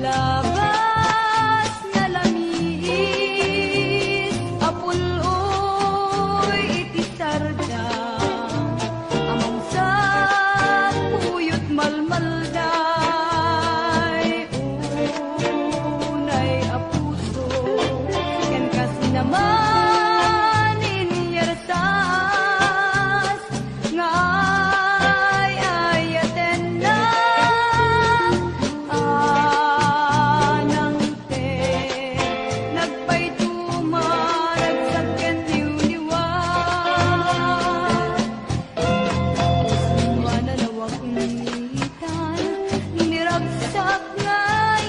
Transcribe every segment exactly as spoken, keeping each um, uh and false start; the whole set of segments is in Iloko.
Naglabas nga lamiis a pul-oy iti sarda, a mangsagbuyot malmalday. Unay a puso, ken kas naman inyarsa nga ay-ayatenna, anangte, nagpayduma, ragsak ken liwliwa. Sumana nawagnitan, niragsak nga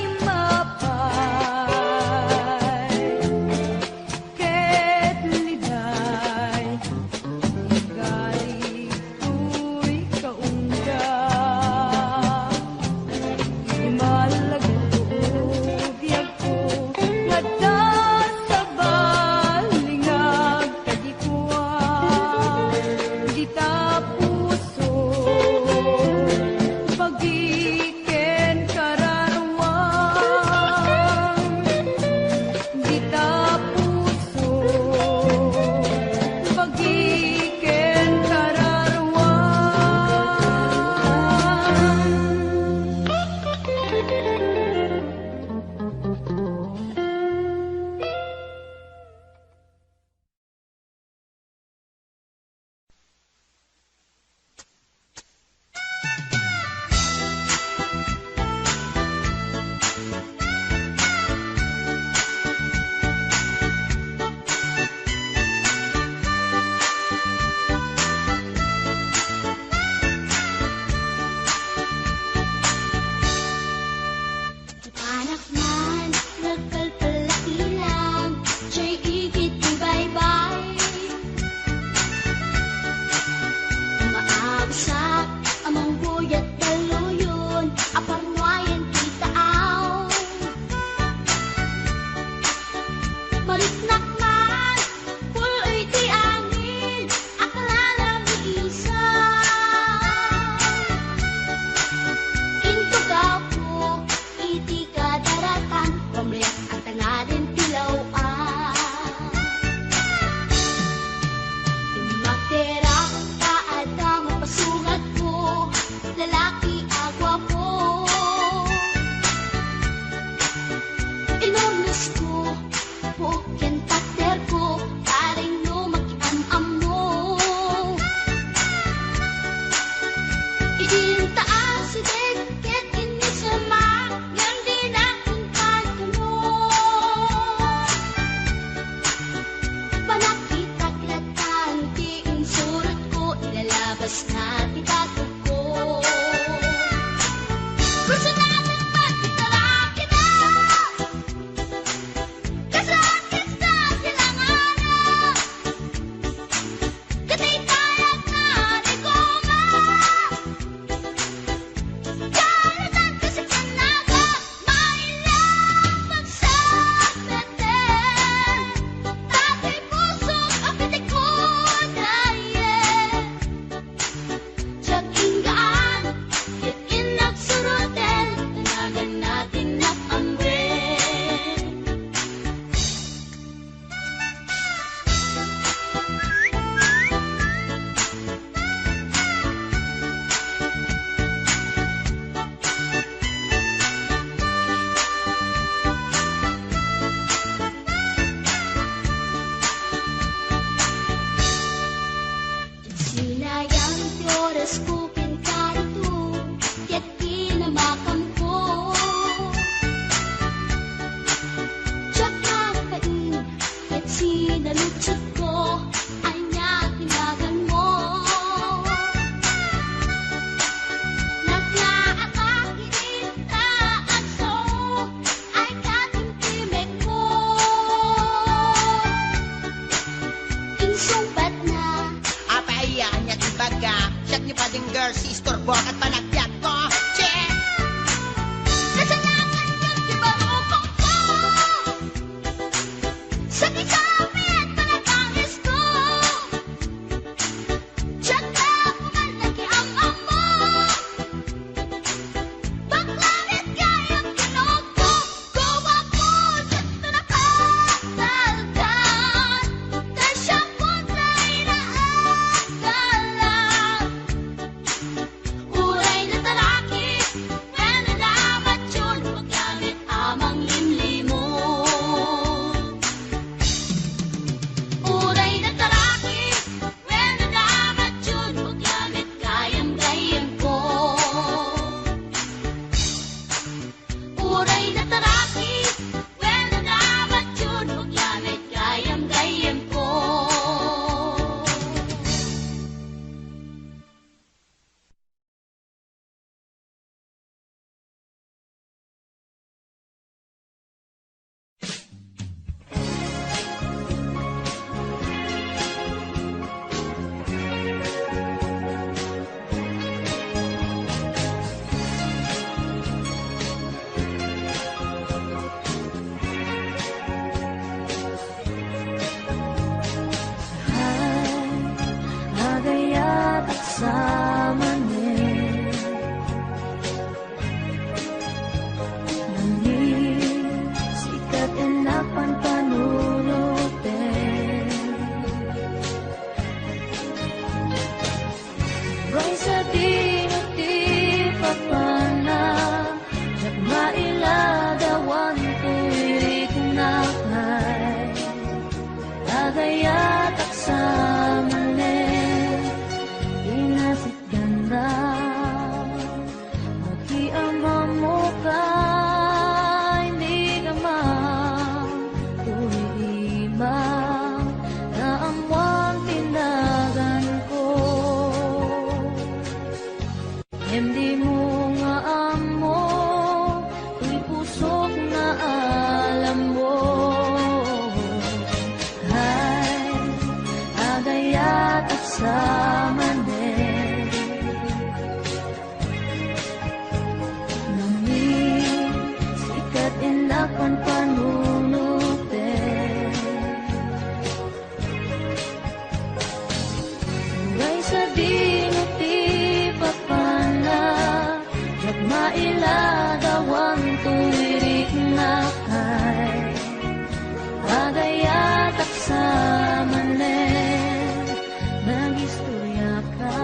immapay. Ket liday, igari toy kaunda. Imalagto biagko nga adda sabali nga agkadikua. Dita puso, bagi ken kararuam. Dita puso, bagi ken kararuam. Ti panak man, nagkalkal la ilang, jay igid ti baybay. Maagsak a mangguyat dalluyon, a parnuayen ti taaw. Mariknak man, pul-oy ti angin, a kalala mi isa. Intugaw ko iti kadaratan, pamriak a tangaden ti law-an. Immakterak ta adda mapasungatko, lalaki a guapo. Inurnosko, buok ken takderko, bareng no makiam-ammo. Idinta asideg ket innisemak, ngem dinak inkan kano. Panakitak latan ti insurotko, ilalabasna ti tatogko. Personalan man ti tarakida. Kasla kasta ti langana. Ket itayakna ni Goma. Jonathan, kasi kanaga, maila pagsakbeten. Tatay pusok, apitikudayen. Diak inggaan, ket innak suroten, tanaganna ti innak amwen. Sinayang ti orasko ken karito, ket kinamakamko. Diak agbain ket sinaludsodko, ania ti naganmo? Naglaak idi ta agsao, ay katimtimekmo. Sister Bok at panagbiag ko. Check! Kasalanan yun, di ba, rupok ko? Sa di kami at panagangis ko. Check na, kuman na kiam-am mo. Bakla met gayam kinogto. Guwapos at nakatagan. Kasya po tayo na agalan. Uray na talaki, wenno na mature, magamit a manglimlimon. Uray na talaki, wenno na mature, magamit gayam-gayam ko. Uray na talaki, wenno na mature, magamit gayam-gayam ko. Ay, agayatak sa manen. Nangin, sika ti napanpanunoten. Uray sadino ti papanak, diak mailadawan toy riknak, ay agayatak sa manen. Inasitgan da, agiamam mo kay ni Ama, toy ibak, naammoan ti naganko. Ngem dimo nga ammo, toy pusok nga alammo. Ay, agayatak sa manen. Nangin, sika ti napanpanunoten. Uray sadino ti papanak, diak mailadawan toy riknak, ay agayatak sa manen. Nagistoriaka.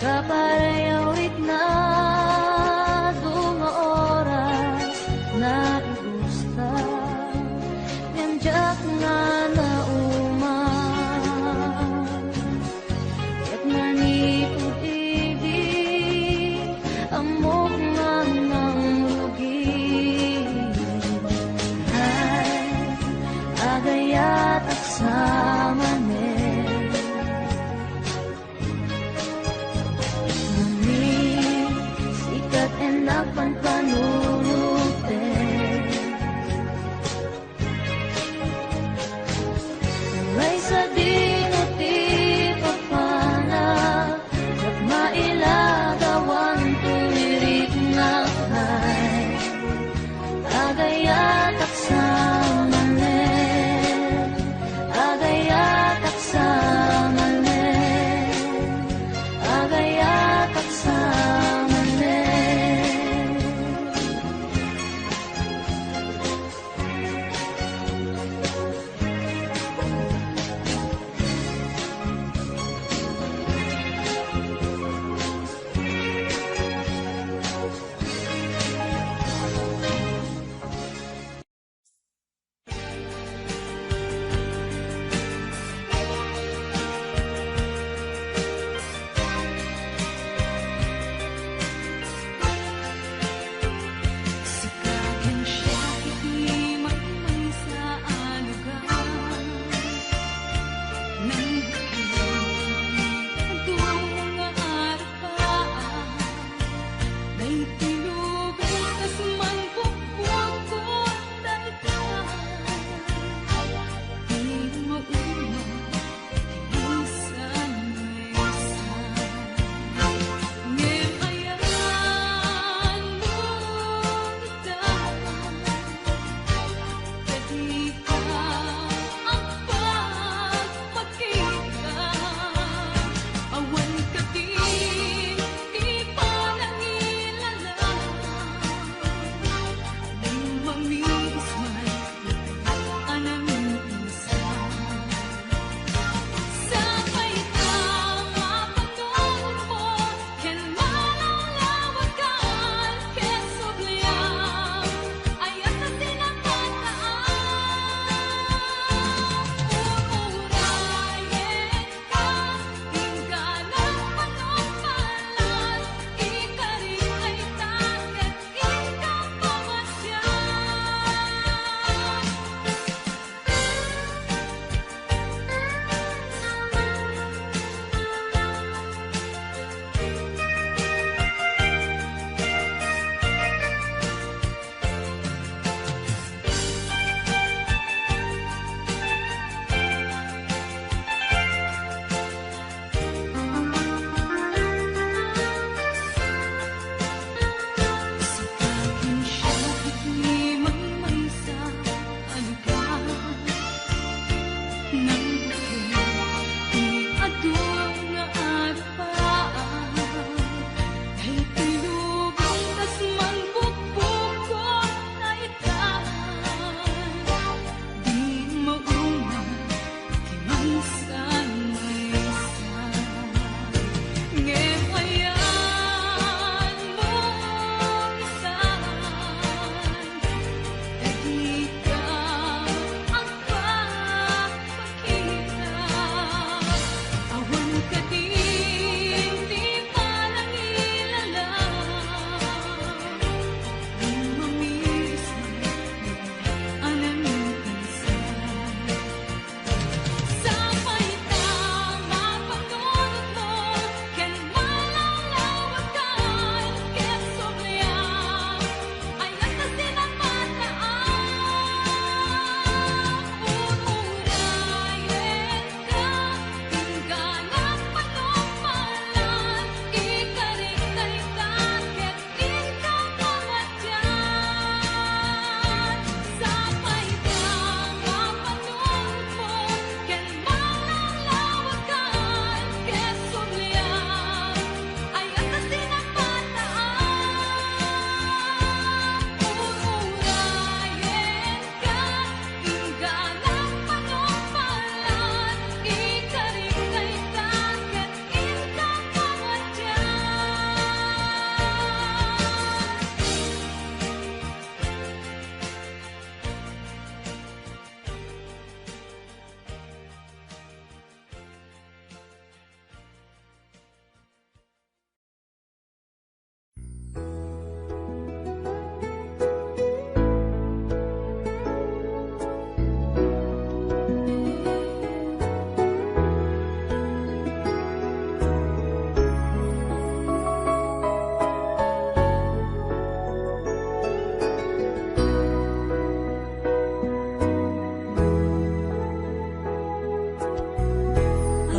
Kapareho riknak, adu nga oras naibustak, ngem diak nga nauman. Ket manipud idi, ammok nga nangrugi. Ay, agayatak sa manen. Nangin, sika ti napanpanunoten. Uray sadino ti papanak, diak mailadawan toy riknak, ay agayatak sa manen, agayatak sa manen, agayatak sa manen.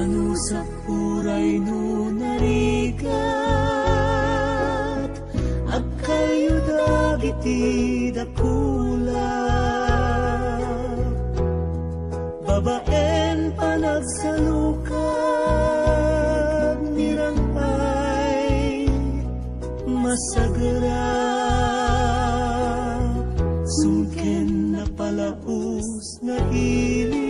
Anusap uray no narigat, agkalyo dagiti dakula. Babaen panagsalukag ni Rang-ay masagera, sungken napalaus nga iliw,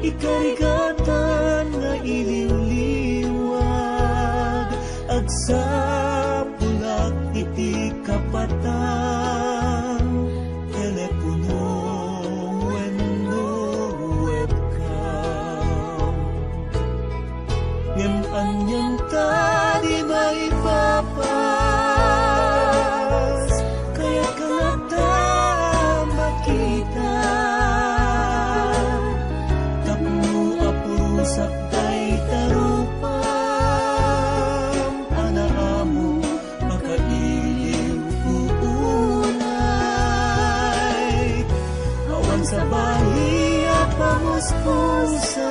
ikarigatan nga iliwliwag, agsapulak iti kapatang telepono wenno webcam. Ngem anian ta di maipapas, kayat ka latta makita. Tapno apurusak dayta rupam a naammo, makailiw unay. Awan sabali a pamuspusan,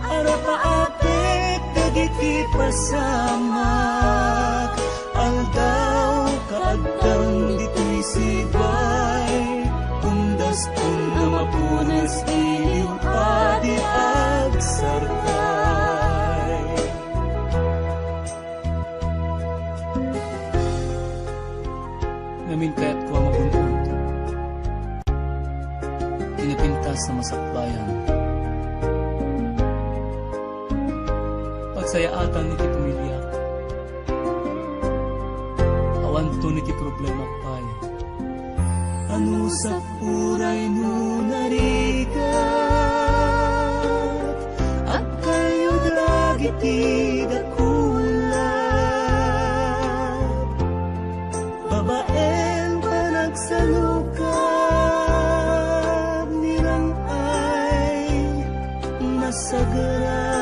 arapaapek dagiti pasamak. Aldaw kaagtam ditoy sibay, umdaston a mapunas iliw a di agsarkay. Ngamin kayatko a magun-od ti napintas a masakbayan. Pagsayaatan iti pamiliak. Awanton iti problema pay. Anusap uray no narigat, agkalyo dagiti dakula. Babaen panagsalukag ni Rang-ay masagera,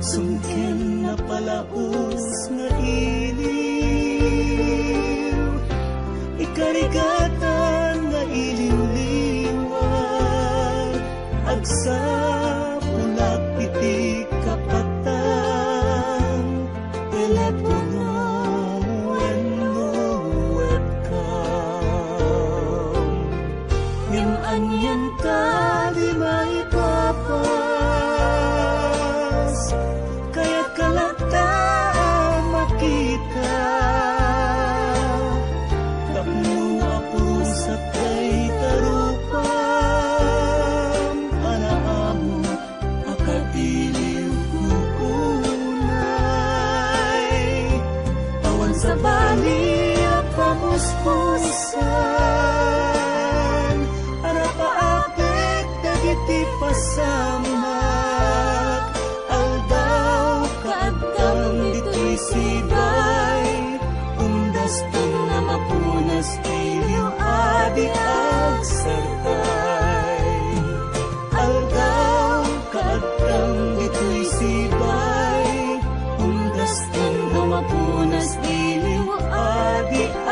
sungken napalaus nga iliw, ikarigatan nga iliwliwag, agsapulak iti kapatang telepono wenno webcam. Ngem anian ta di maipapas, kayat ka latta a makita. Tapno apusak dayta rupam a naammo, makailiw unay. Awan sabali a pamuspusan, arapaapek dagiti pasamak. Aldaw kaagtam ditoy sibay, umdaston a mapunas iliw a di agsarkay. Aldaw kaagtam ditoy sibay, umdaston a mapunas iliw a di agsarkay.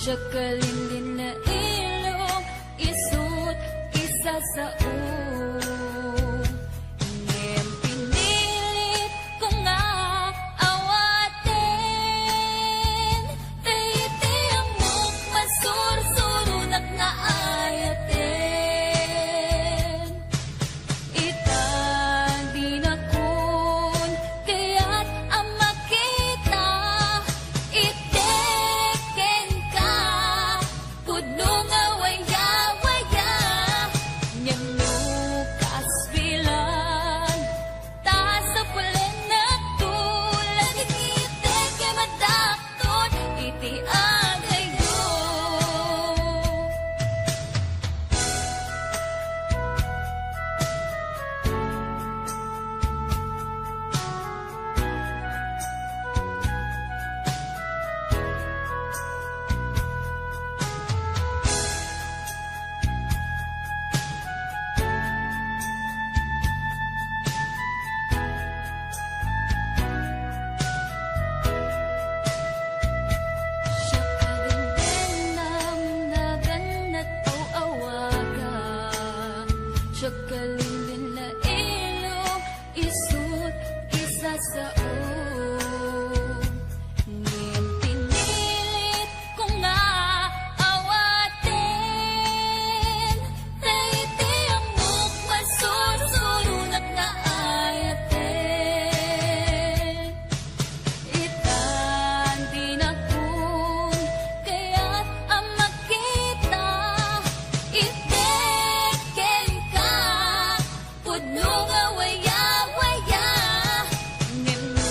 Siak kalinlinna ilong, isut' isasao. Ngem pinilit ko nga awaten, ta iti ammok masursuronak nga ayaten. Ita dinakon kayat a makita, iti kenka pudno nga waya-waya. Ngem no kasbilan, ta sapulennakto, lagipite ken madakton iti agayo. Siak a dengdengam, naganna aw-awaga. Siak kalinlinna ilong, isut' isasao. Ngem pinilit ko nga awaten, ta iti ammok masursuronak nga ayaten. Ita dinakon kayat a makita, iti kenka pudno nga waya-waya. Ngem no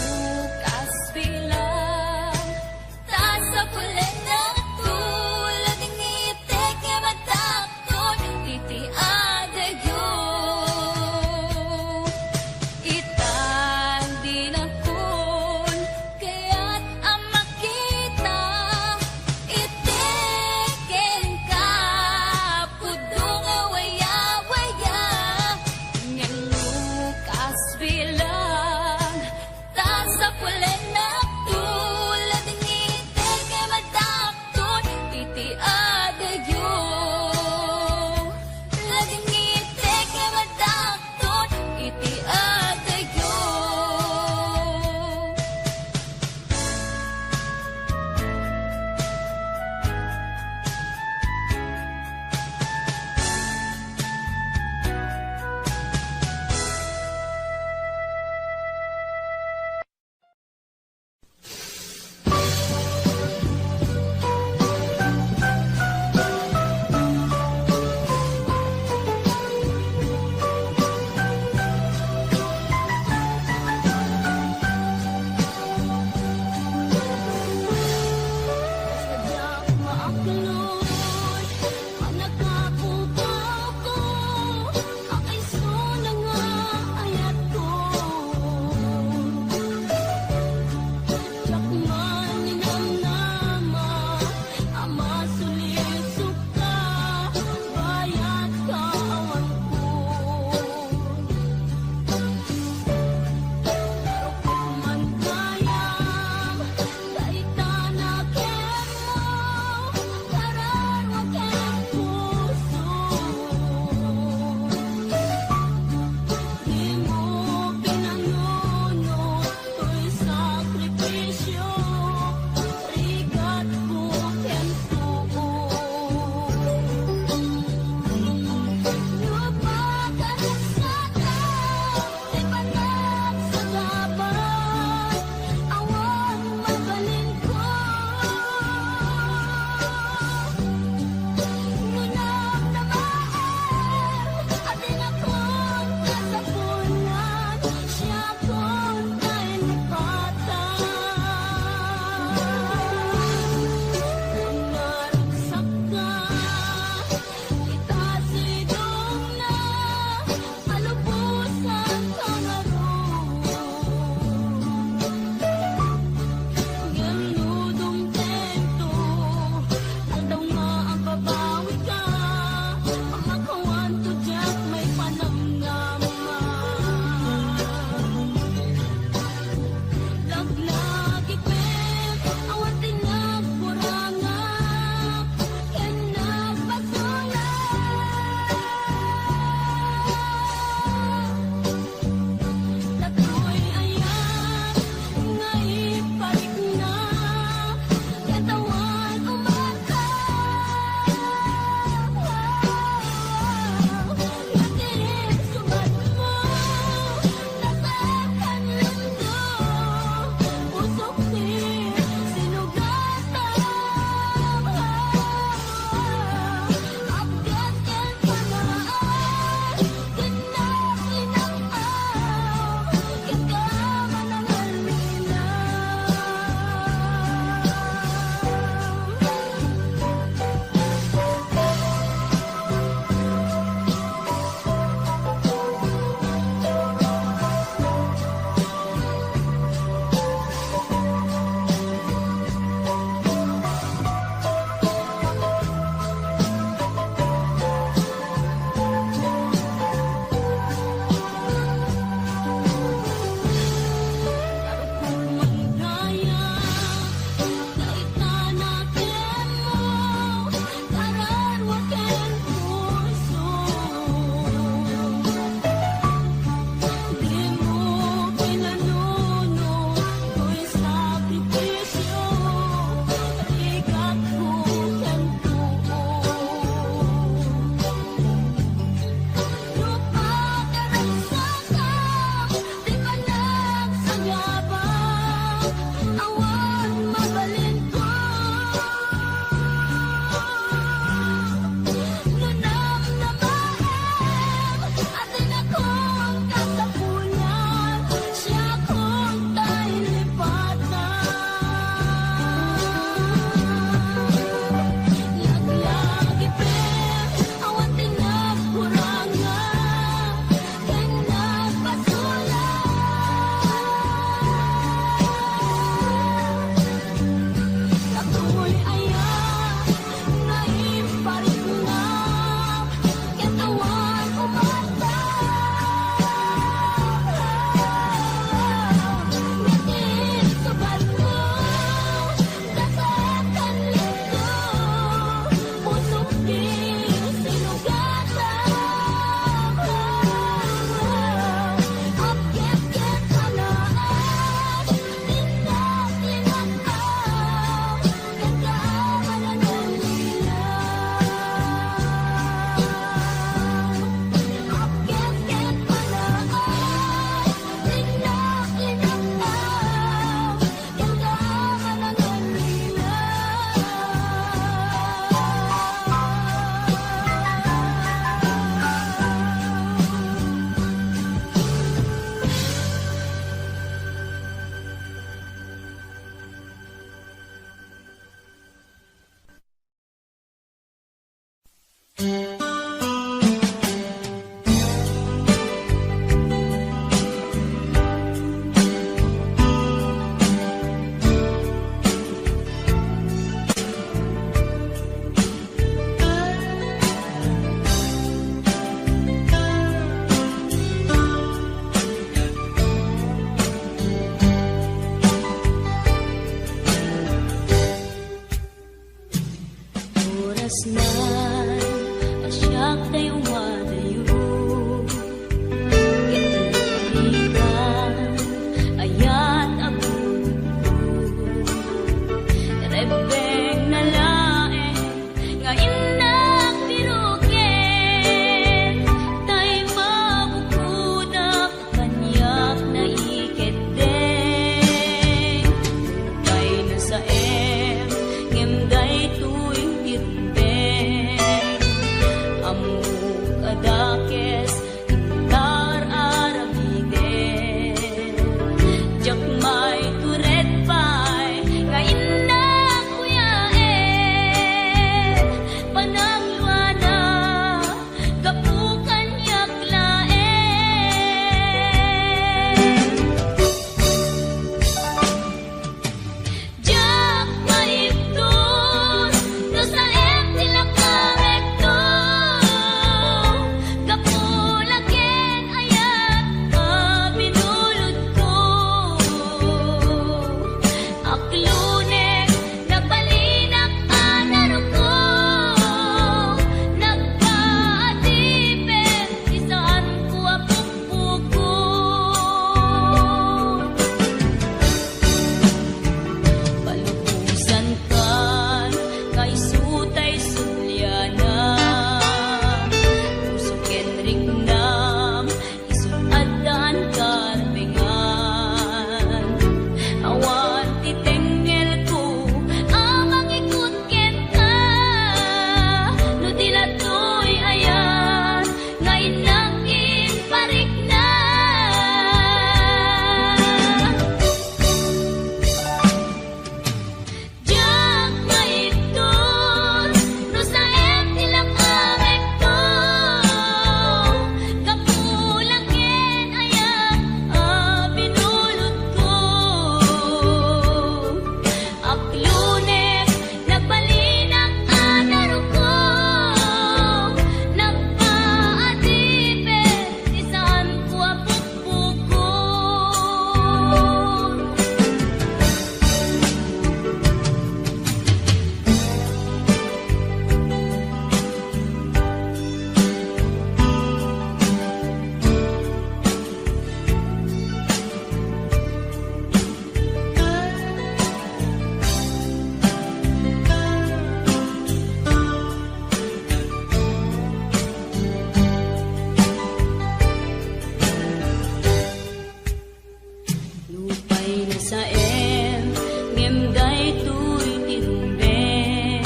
Ngem daytoy ti rumbeng,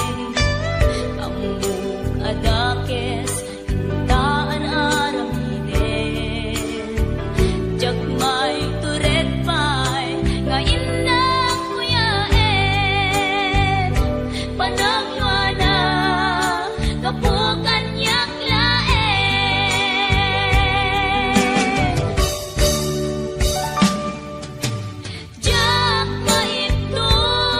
ammok a dakes intaan aramiden. Diak maitured pay nga innak kuyaen, panagnuana, gapu kaniak laeng. Diak maibturan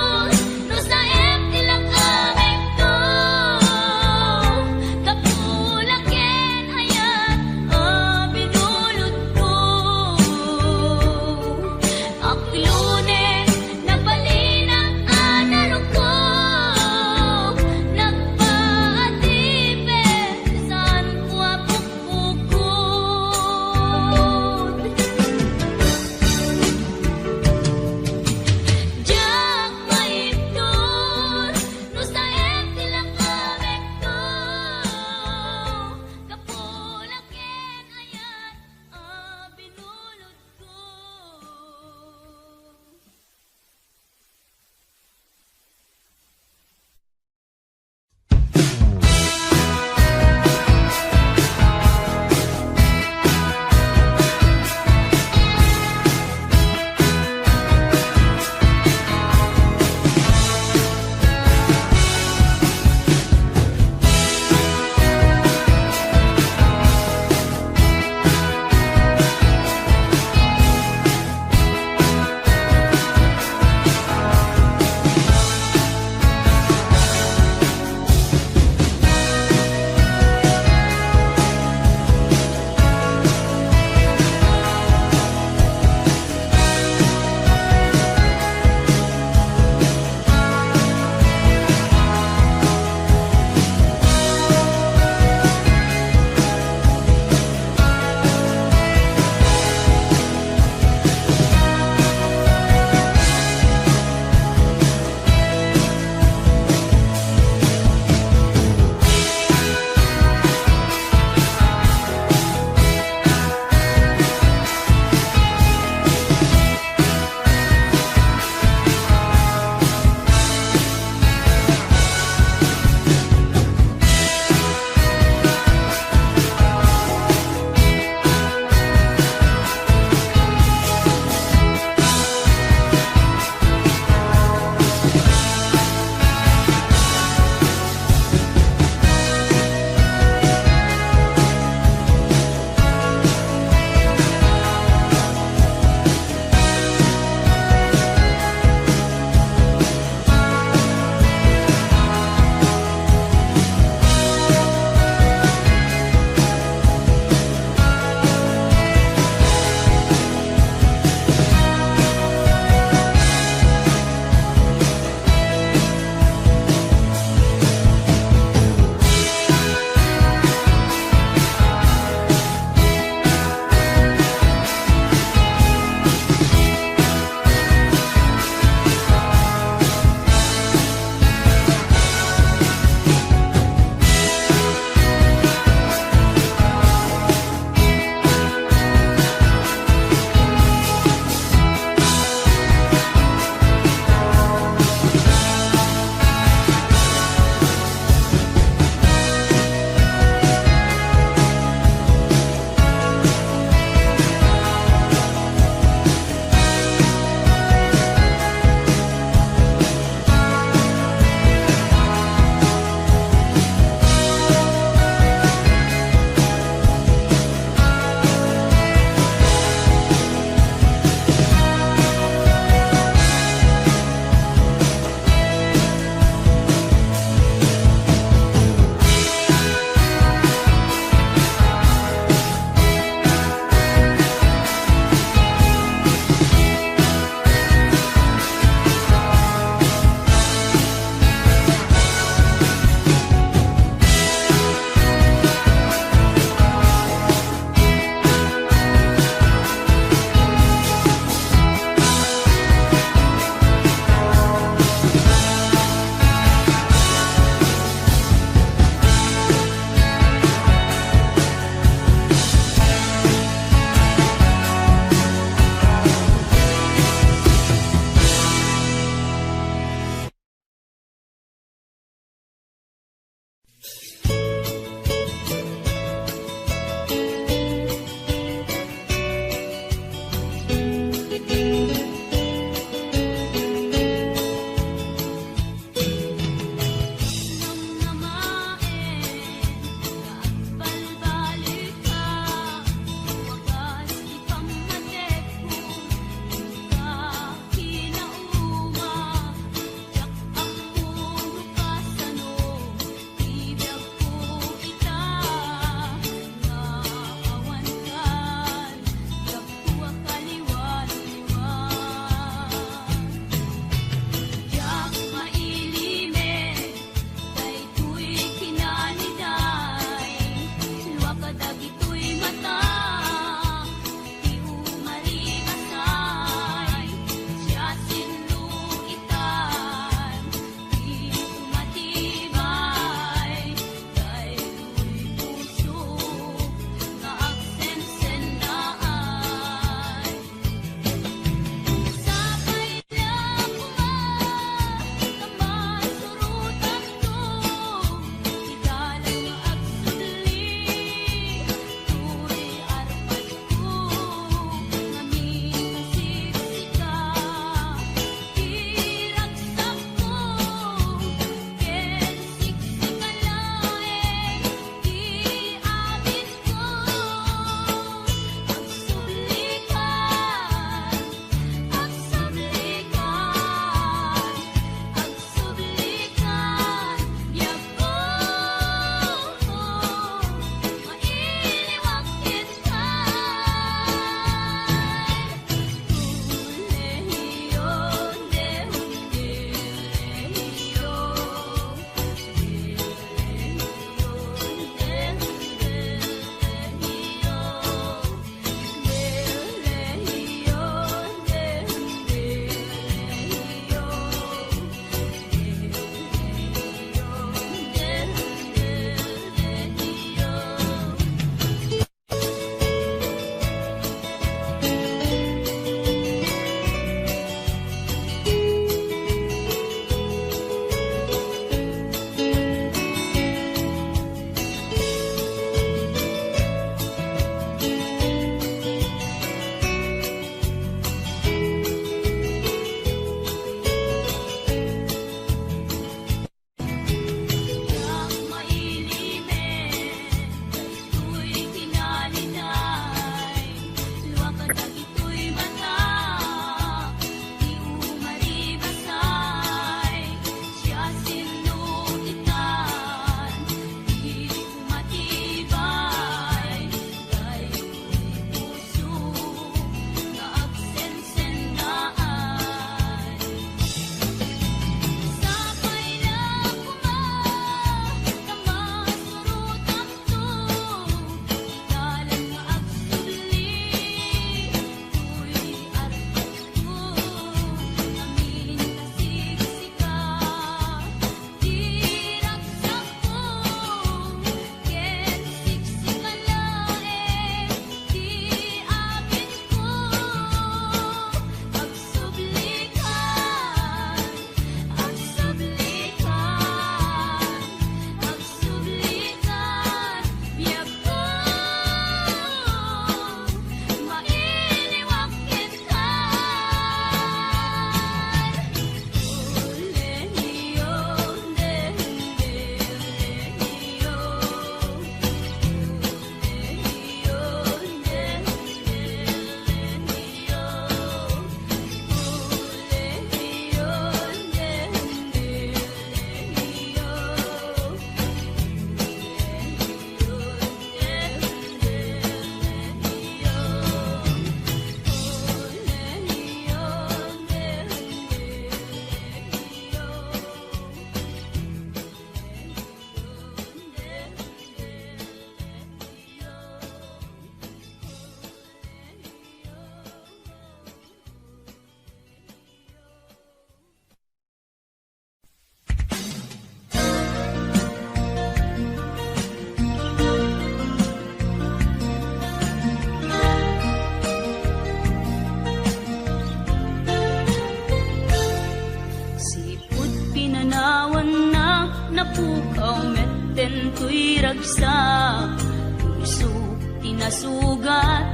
Napukaw metten toy ragsak, puso ti nasugat,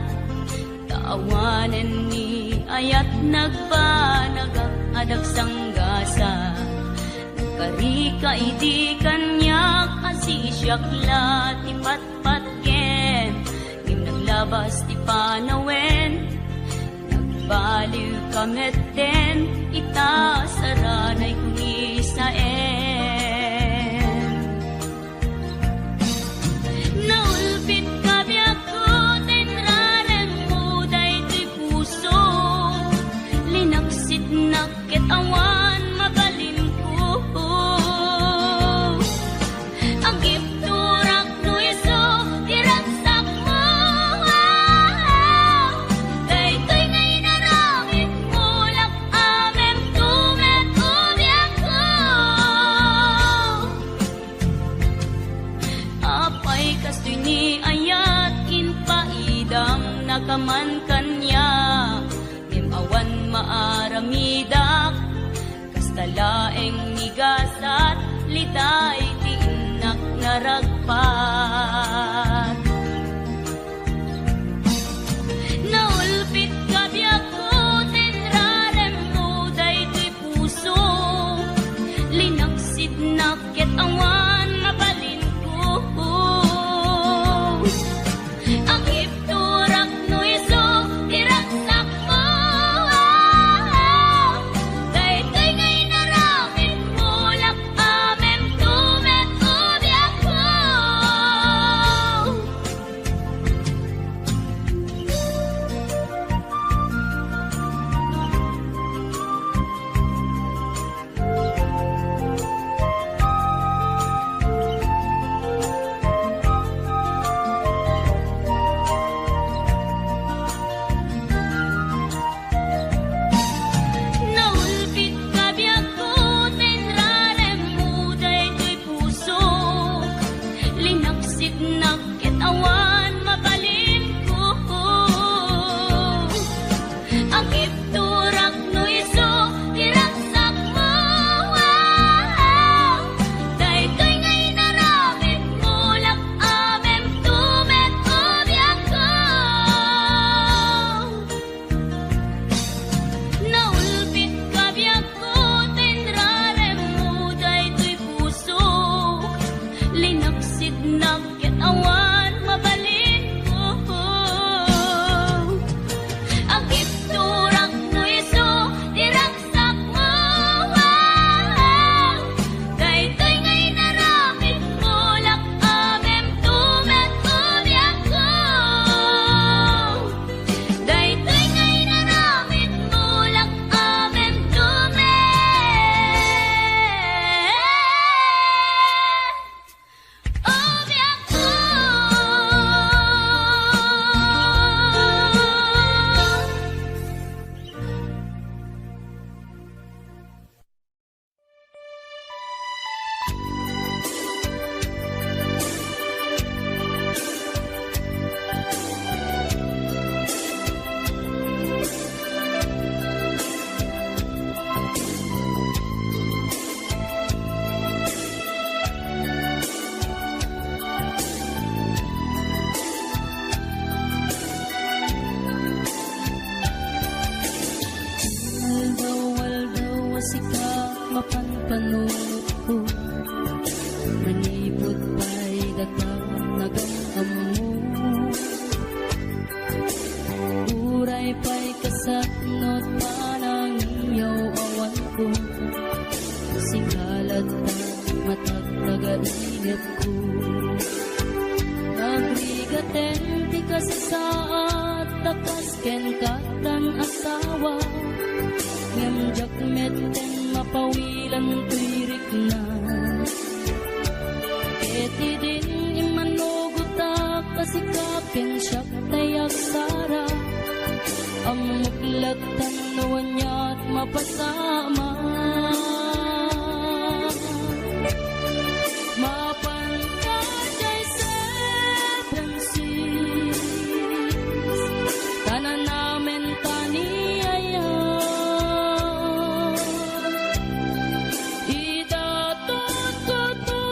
ta awanen ni ayat nagbanagak a dagsanggasat. Nagkarika idi kaniak a sisiak la ti patpatgen, ngem naglabas ti panawen. Nagbaliwka metten ita saranay kunisaen. Naulpitka biagko ta inraremmo daytoy puso. Linaksitnak ket awan mabalinko. Agibturak no isu ti ragsakmo. Daytoy nga inaramidmo, lak-amem to met ubiakko. Apay kastoy ni ayat, impaidam nakaman kaniak, ngem awan maaramidak. Kasta laeng ni gasat, litay ti innak naragpat. Naulpitka biagko ta inraremmo daytoy puso. Linaksidnak ket awan mabalinko. Agibturak no isu ti ragsakmo. Daytoy nga inaramidmo, lak-amem to met ubiakko. Naulpitka biagko ta inraremmo daytoy puso. Linaksidnak ket awan mabalinko. Agibturak no isu ti ragsakmo. Daytoy nga inaramidmo, lak-amem to met ubiakko. Naulpitka biagko ta inraremmo daytoy puso. Linaksidnak ket awan mabalinko. Agibturak no isu ti ragsakmo. Daytoy nga inaramidmo, lak-amem to met ubiakko. Daytoy nga inaramidmo, lak-amem to met ubiakko. Aldaw-aldaw a sika mapanpanunotko, manipud pay data nagam-ammo. Uray pay kasatnot panangiyaw-awanko, sika latta matagtaga inepko. Nagrigaten ti kasasaad ta kas kenka tan asawa, ngem diak metten mapawilan toy rikna. Ket idin immanugotak a sika ken siak tay agsara, ammok lattan no aniat mapasamak. Mapan ka jay seven seas, ta nanamen ta ni ayat. Ida tutko to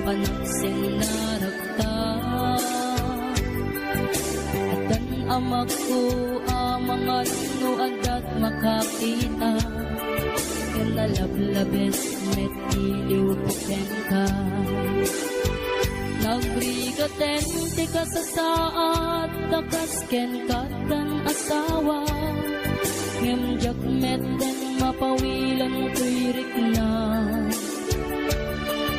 Panagsennarakta. Addan amakko a mangan no adda't makakita. Ken nalablabes met ti iliwko kenka. Nagrigaten ti kasasaad ta kas kenka addan asawa. Ngem diak metten mapawilen toy rikna.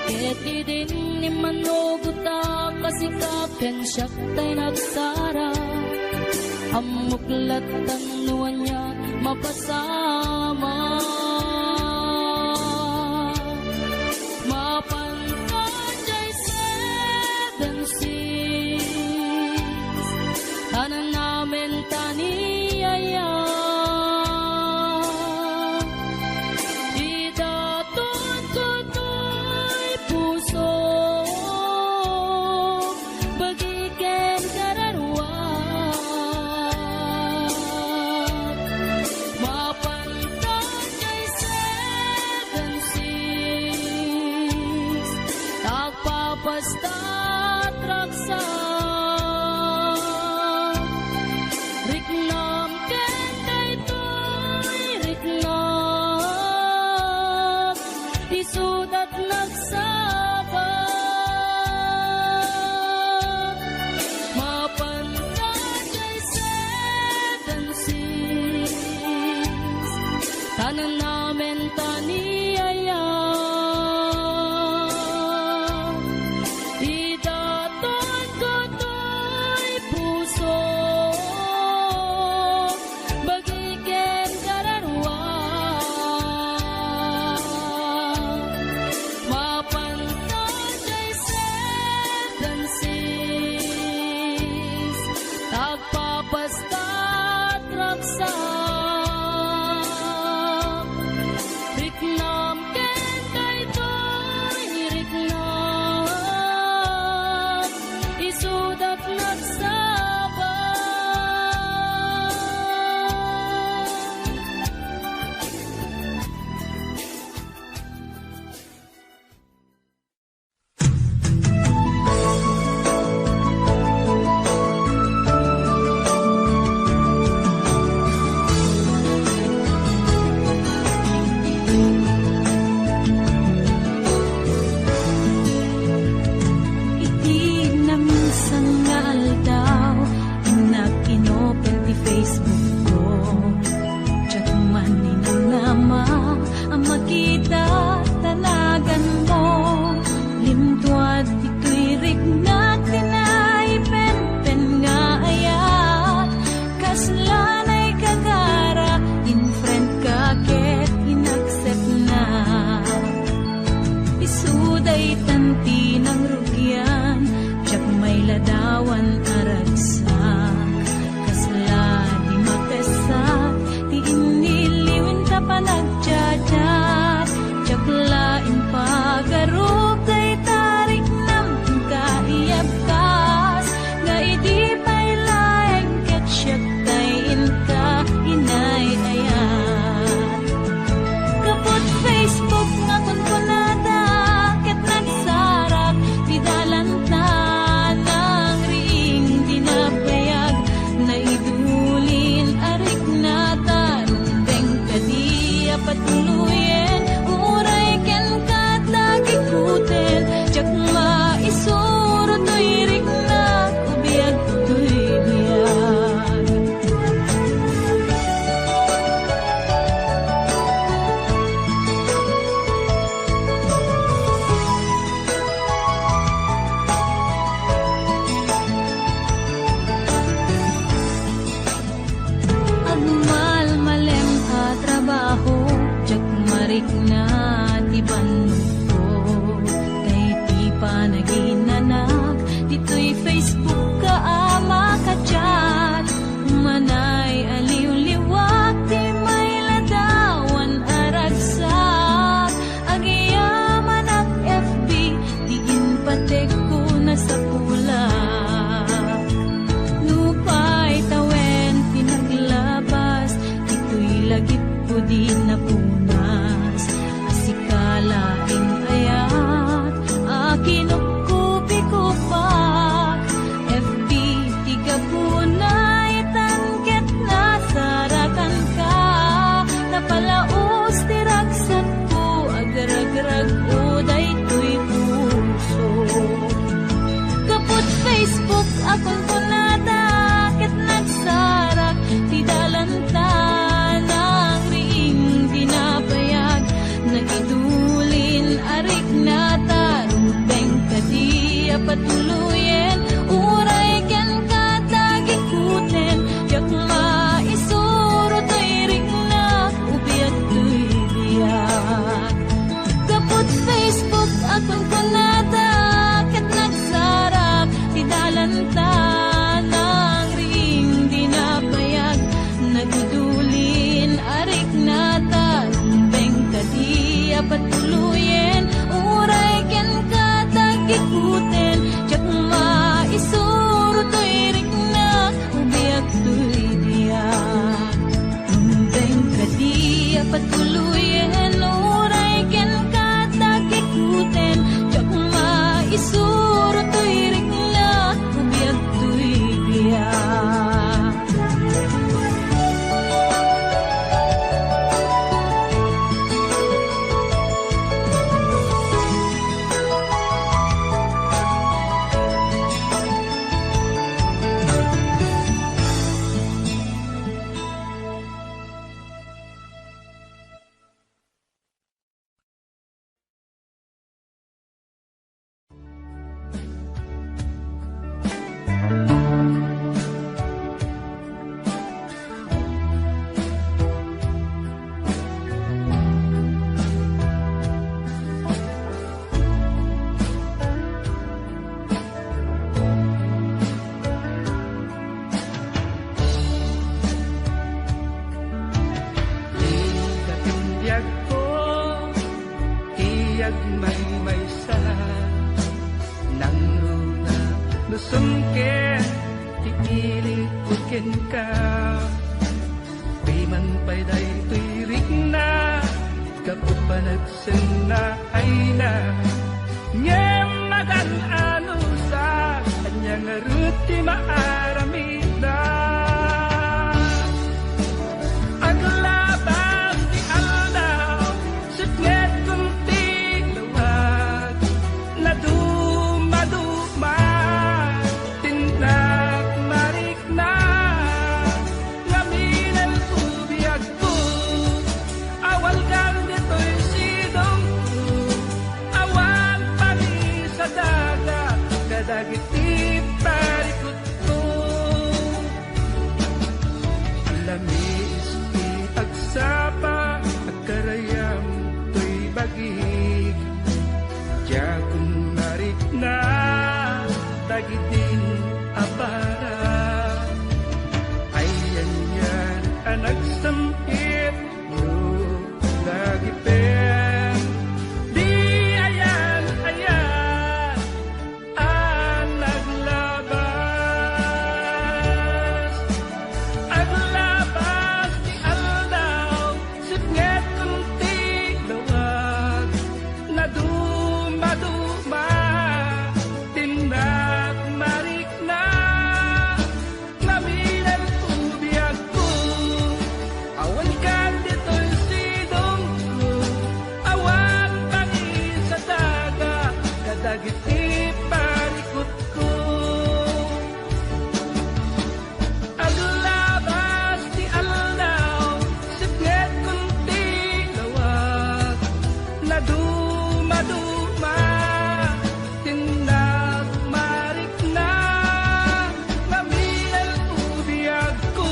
Ket idin immanugotak a sika ken siak tay nagsara. Ammok latta no ania mapasamak. Mapan ka jay seven six, tanan amin ta ni Yaya. Idaton ko toy puso, bagi ken kararuak. Mapan ka jay seven six, agpapastat ragsak. Riknam ken daytoy riknak, isudat nagsaba. Mapan ka jay seven six, tanan amin ta ni Yaya. Idaton ko toy puso, bagi ken kararuak. Mapan ka jay seven six, agpapastat ragsak. Riknam ken daytoy riknak, isudat nagsaba. Iti naminsan nga aldaw, innak inopen ti Facebook ko. Diak man ninamnama a makita ta naganmo. Lintuad ditoy riknak ti naipenpen nga ayat. Kasla naikagara, in-friend ka ket in-accept na. Isu daytan ti nangrugian, diak mailadawan a ragsak. Kasla di makessat ti iniliwin ta panagchat-chat. Diak la impagarup dayta riknam, inka iyabkas, nga idi pay laeng ket siak tay inka inay-ayat. Gapu iti Facebook nga kunkunada, ket nagsarak ti dalan ta nangriing. Suro toy rikna, biag toy biag. Ikatindiagko ti agmaymaysa, nangruna no sumker ti ilikko kenka. Piman pay daytoy rikna, gapu panagsenna ayna. Ngem magan-anusa, ania ngarud ti maaramidna? Aglabas ti aldaw, sipngetkon ti lawag, nadumaduma, tindak marikna. Ngamin ti biagko, awalkan ditoy sidongko, awan pangisadaga kadagiti parikutko. Lamiis ti agsapa, agkarayam toy bagik. Diakon marikna dagiti a para. Ayanyan a nagsam-it no lagipen. Di ayan-ayan a naglabas. Aglabas ti aldaw, sipngetkon ti lawag. Nadumaduma, tindak marikna. Ngamin ti biagko, awalkan ditoy sidongko, awan pangisadaga kadagiti parikutko. Aglabas ti aldaw, sipngetkon ti lawag. Nadumaduma, tindak marikna. Ngamin ti biagko,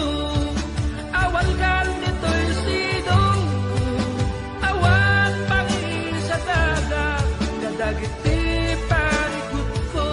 awalkan ditoy sidongko, awan pangisadaga kadagiti parikutko.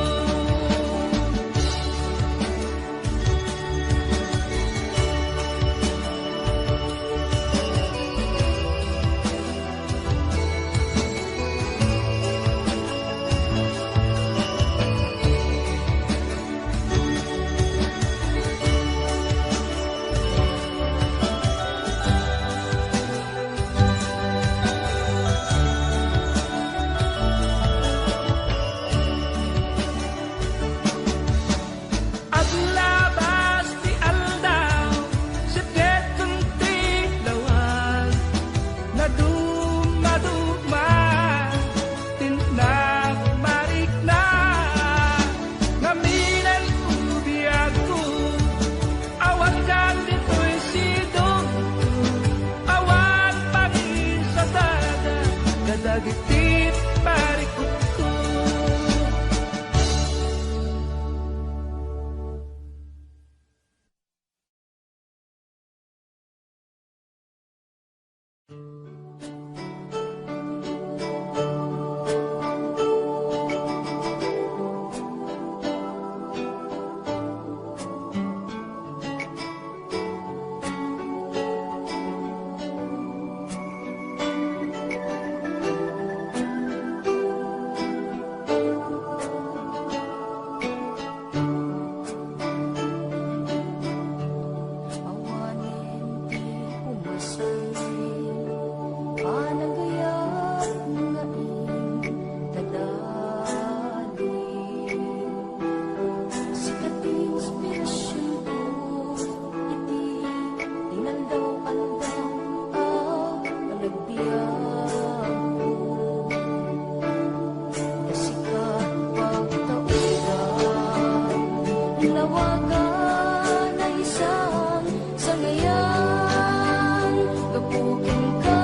Lawagan a isang sangayan, gapu kenka,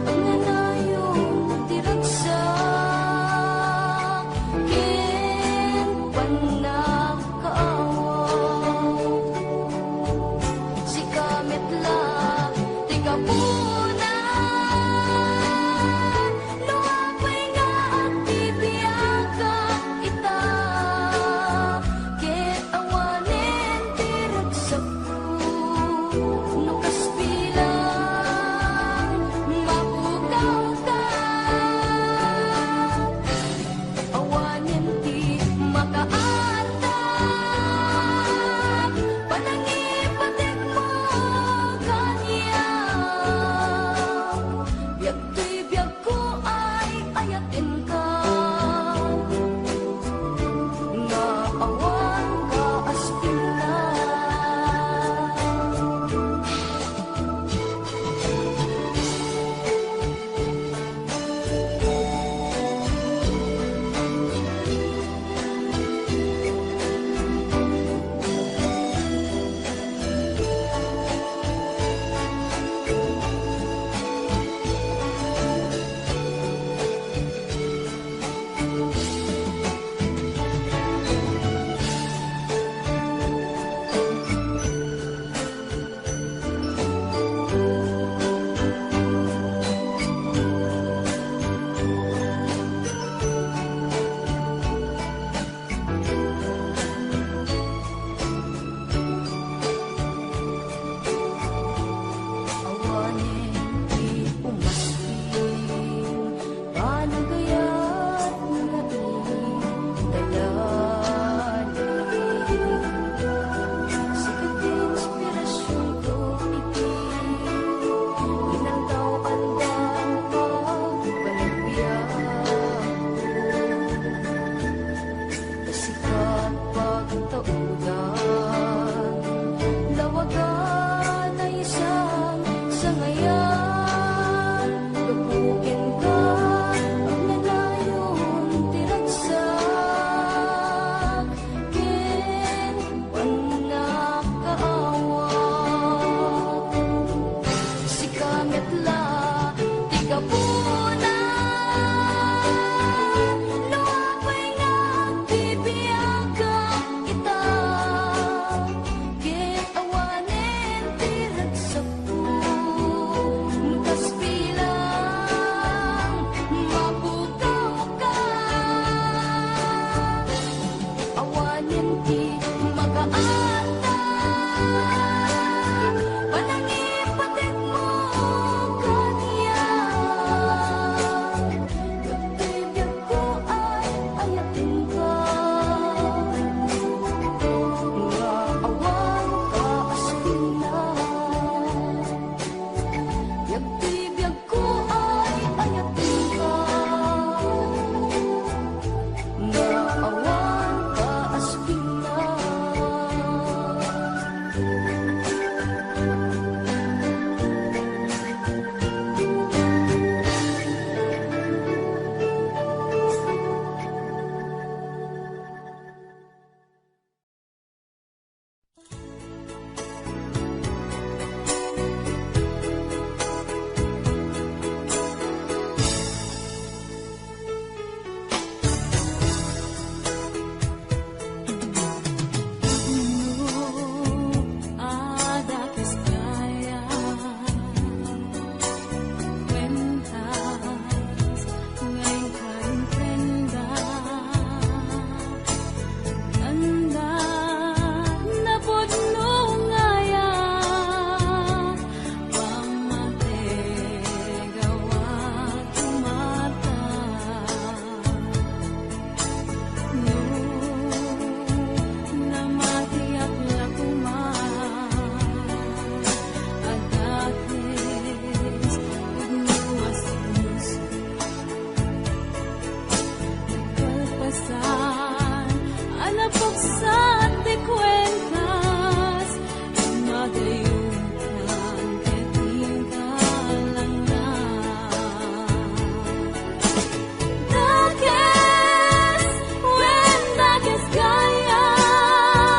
agnanayon ti ragsak ken pannakaawa. Sika met la ti gapuna, no apay nga agbibiagak ita, ket awanen ti ragsakko. No kasbilang mapukawka, awanen ti makaadda. Panangipatekmo kaniak, biag toy biagko ay ayatenka, nga awan kaasbinna. Awanen ti umasping, panagayat nga indalan. Sika ti inspirasionko iti inaldaw-aldaw a panagbiag. Sika pagtaudan, lawagan a isang sangayan, gapu kenka, agnanayon ti ragsak ken pannakaawak. Sika met la ti gapuna, no apay nga agbibiagak ita, ket awanen ti ragsakko. No kasbilang mapukawka, awanen ti makaadda. Panangipatekmo kaniak, ket ti biagko ay ayatenka, nga awan kaasbinna. Ket ti biag ko ay ayatenka, nga awan kaasbinna. Kalpasan a napuksan ti kuentas, madayonkan ket inkalangna. Dakes, wen dakes gayam.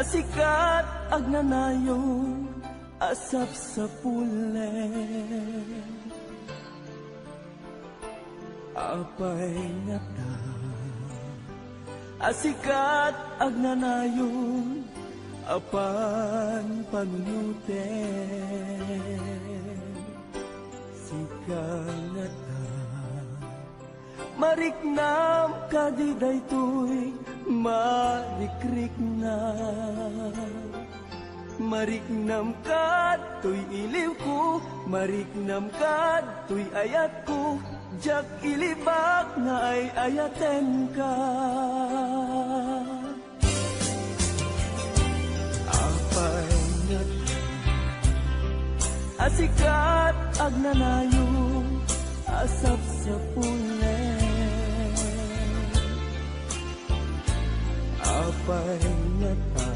Sikat agnanayon a sapsapulen. Apay ngata a sikat agnanayon a panpanunuten? Sika ngata, mariknam kadi daytoy marikriknam? Mariknam kadtoy iliwko, mariknam kadtoy ayatko, diak ilibak nga ay-ayatenka. Apay ngata a sikat agnanayon a sapsapulen? Apay ngata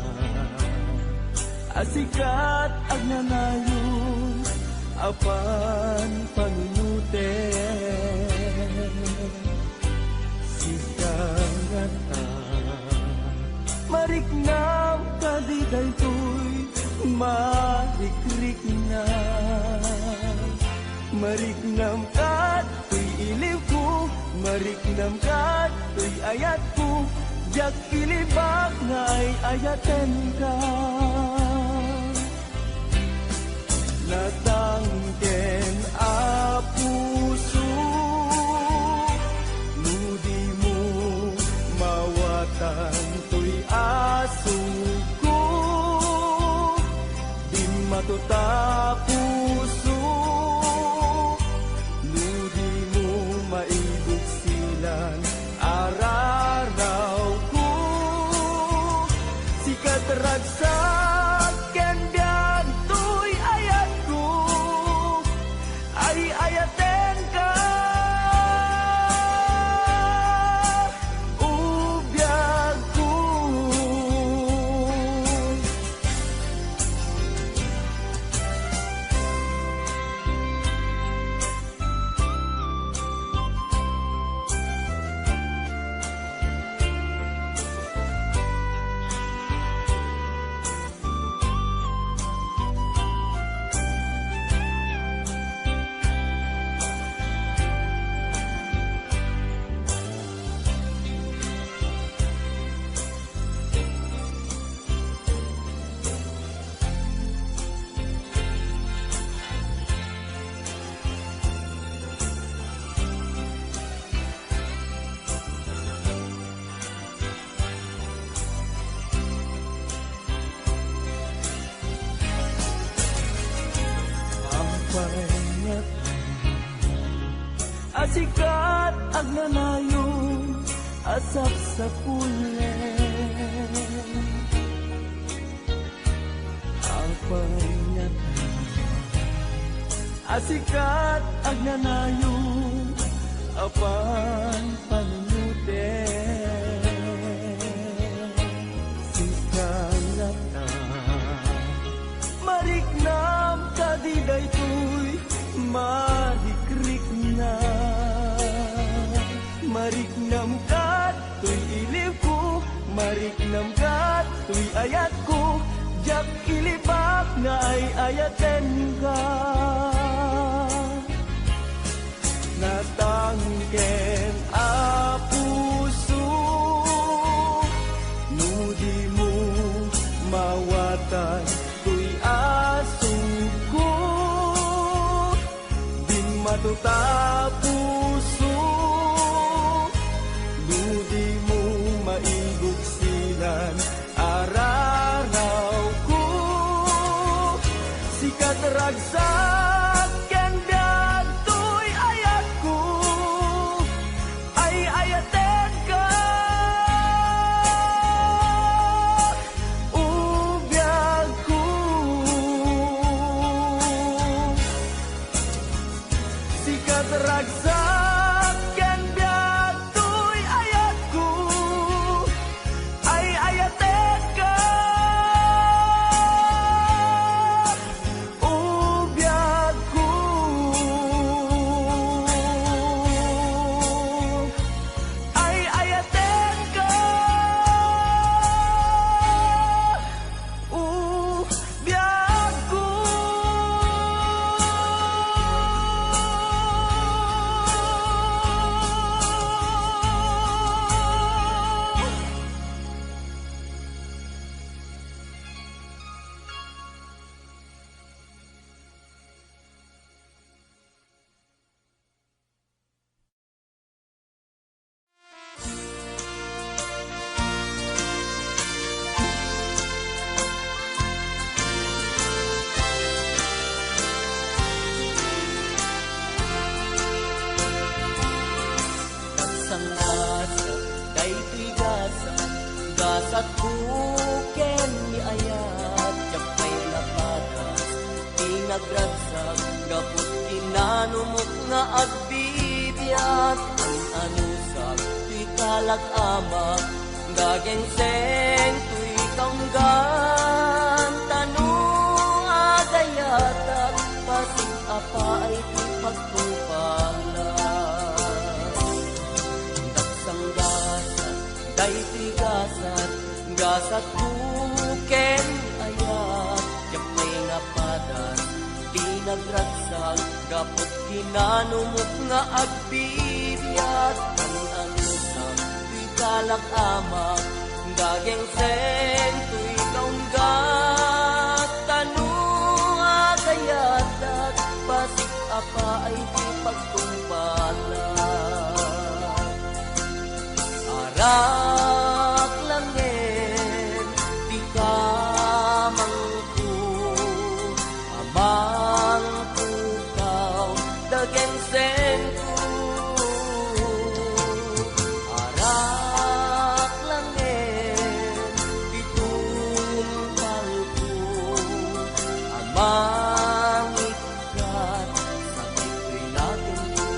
a sikat agnanayon a panpanunuten? Sika ngata, mariknam kadi daytoy marikriknam? Mariknam kadtoy iliwko, mariknam kadtoy ayatko, diak ilibak nga ay-ayatenka. Natangken a puso, no di mo mawatan toy asugko, dimmato ta puso, no di mo maibuksilan ararawko. Sikat ragsak ken biag toy ayatko, ay-ayatenka, o biagko. Apay ngata a sikat agnanayon a sapsapulen? Apay ngata a sikat agnanayon a panpanunuten? Sika ngata, mariknam kadi daytoy marikriknam? Mariknam kadtoy iliwko, mariknam kadtoy ayatko, diak ilibak nga ay-ayatenka. Natangken a puso, no di mo mawatan toy asugko, dimmato ta puso, no di mo maibuksilan ararawko. Sikat ragsak ken biag toy ayatko, ay-ayatenka, o biagko. Sikat ragsak ken biag toy ayatko, ay-ayatenka, o biag nga agbibiag, an-anusak ti kalak, Ama, gagengseng toy kaunggan, tano agayatak, pasig a paay ti pagtungpalak. Dagsanggasat, daytoy gasat, gasatko ken ayat, diak pay napadas ti nagragsak, gapu kinanumok nga agbibiag, an-anusak toy kalak, Ama, gagengseng toy kaunggat, tano agayatak, pasig a paay ti pagtungpalak. Arak langen ti kamangko, Amang pukaw dagengsengko, arak langen ti tungpalko, Amang ikkat sakit toy nagemko.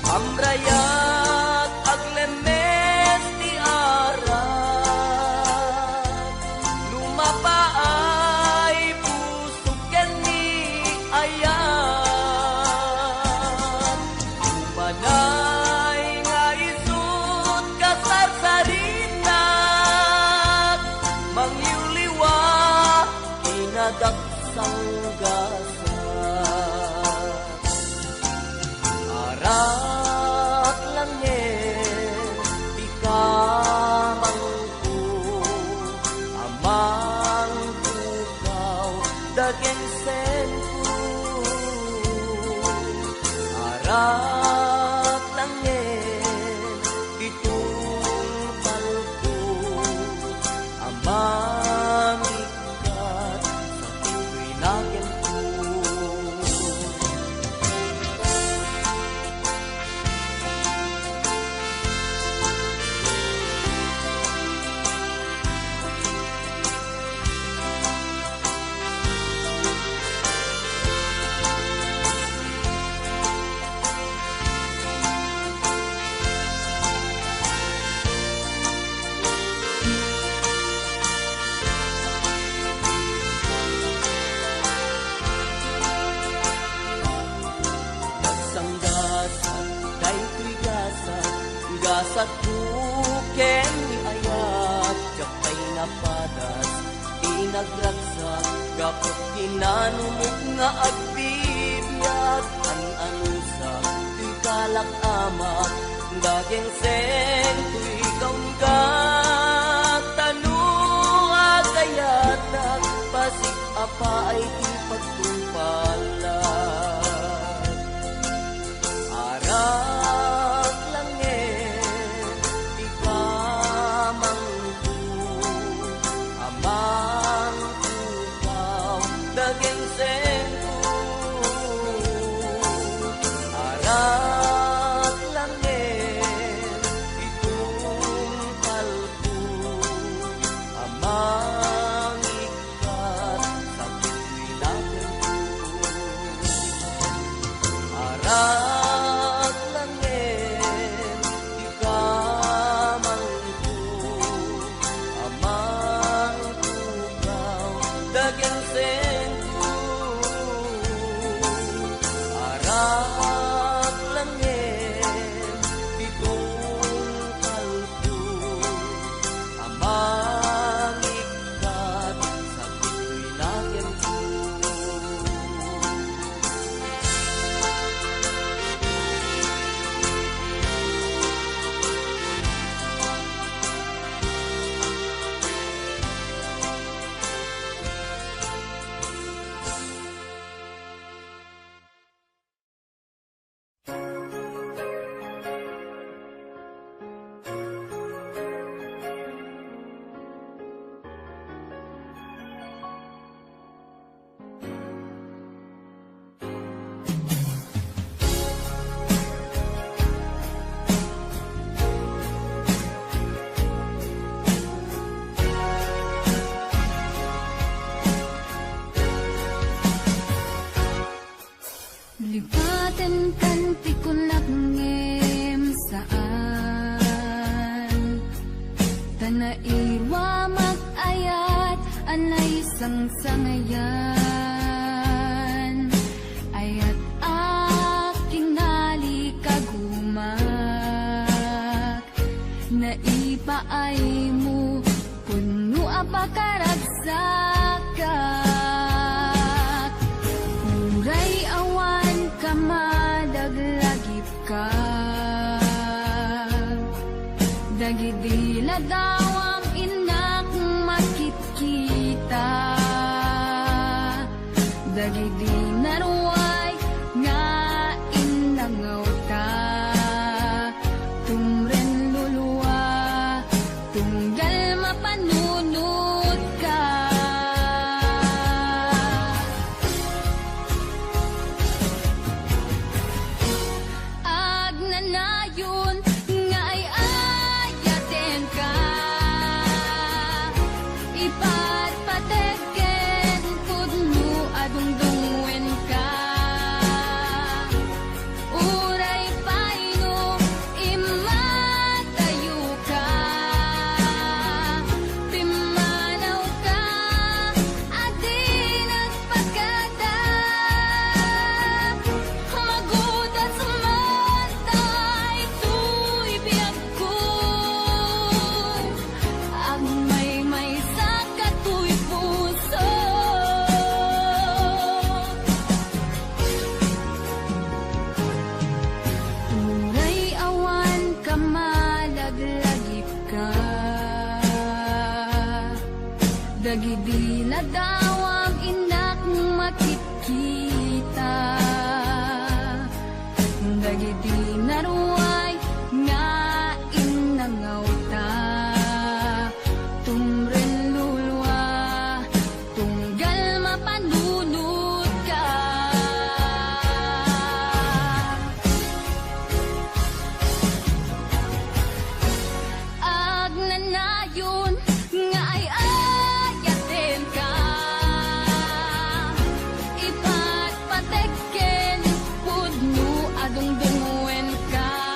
Amrayat aglemmes ti arak, lumapaay pusok ken ni ayat. Umanay nga isut' kasarsaritak, mangliwliwa, kinadaksanggasat. Arak langen ti kamangko, Amang pukaw dagengsengko. Arak langen ti tungpalko, Amang ikkat sakit toy nagemko. Nagsanggasat daytoy gasat, gasatko ken ni ayat, diak pay napadas ti nagragsak, gapu kinanumok nga agbibiag, an-anusak toy kalak, Ama, gagengseng toy kaunggat, tano agayatak, pasig a paay ti pagtungpalak. Arak langen ti kamangko, Amang pukaw dagengsengko. Arak langen ti tungpalko, Amang ikkat sakit toy Iwamak ayat a naisangsangayan, ayat a kinalikagumak, naipaaymo, pudno a pakaragsakak, uray awan ka madaglagip ka. Dagidi ladawam innak makitkita, dagidi naruay nga innangawta, tumren lulua, tunggal mapanunotka. Agnanayon nga ay-ayatenka, ipatpateg ken pudno a dungdungenka. Uray pay no immatayoka, pimmanawka a di nagpakada. Magudas man daytoy biagko, agmaymaysa katoy puso. Uray awan ka madaglagipka, dagidi ladawam innak makitkita, dagidi naruay nga innangawta, tumren lulua, tunggal mapanunotka. Agnanayon nga ay-ayatenka, ipatpateg ken pudno a dungdungenka.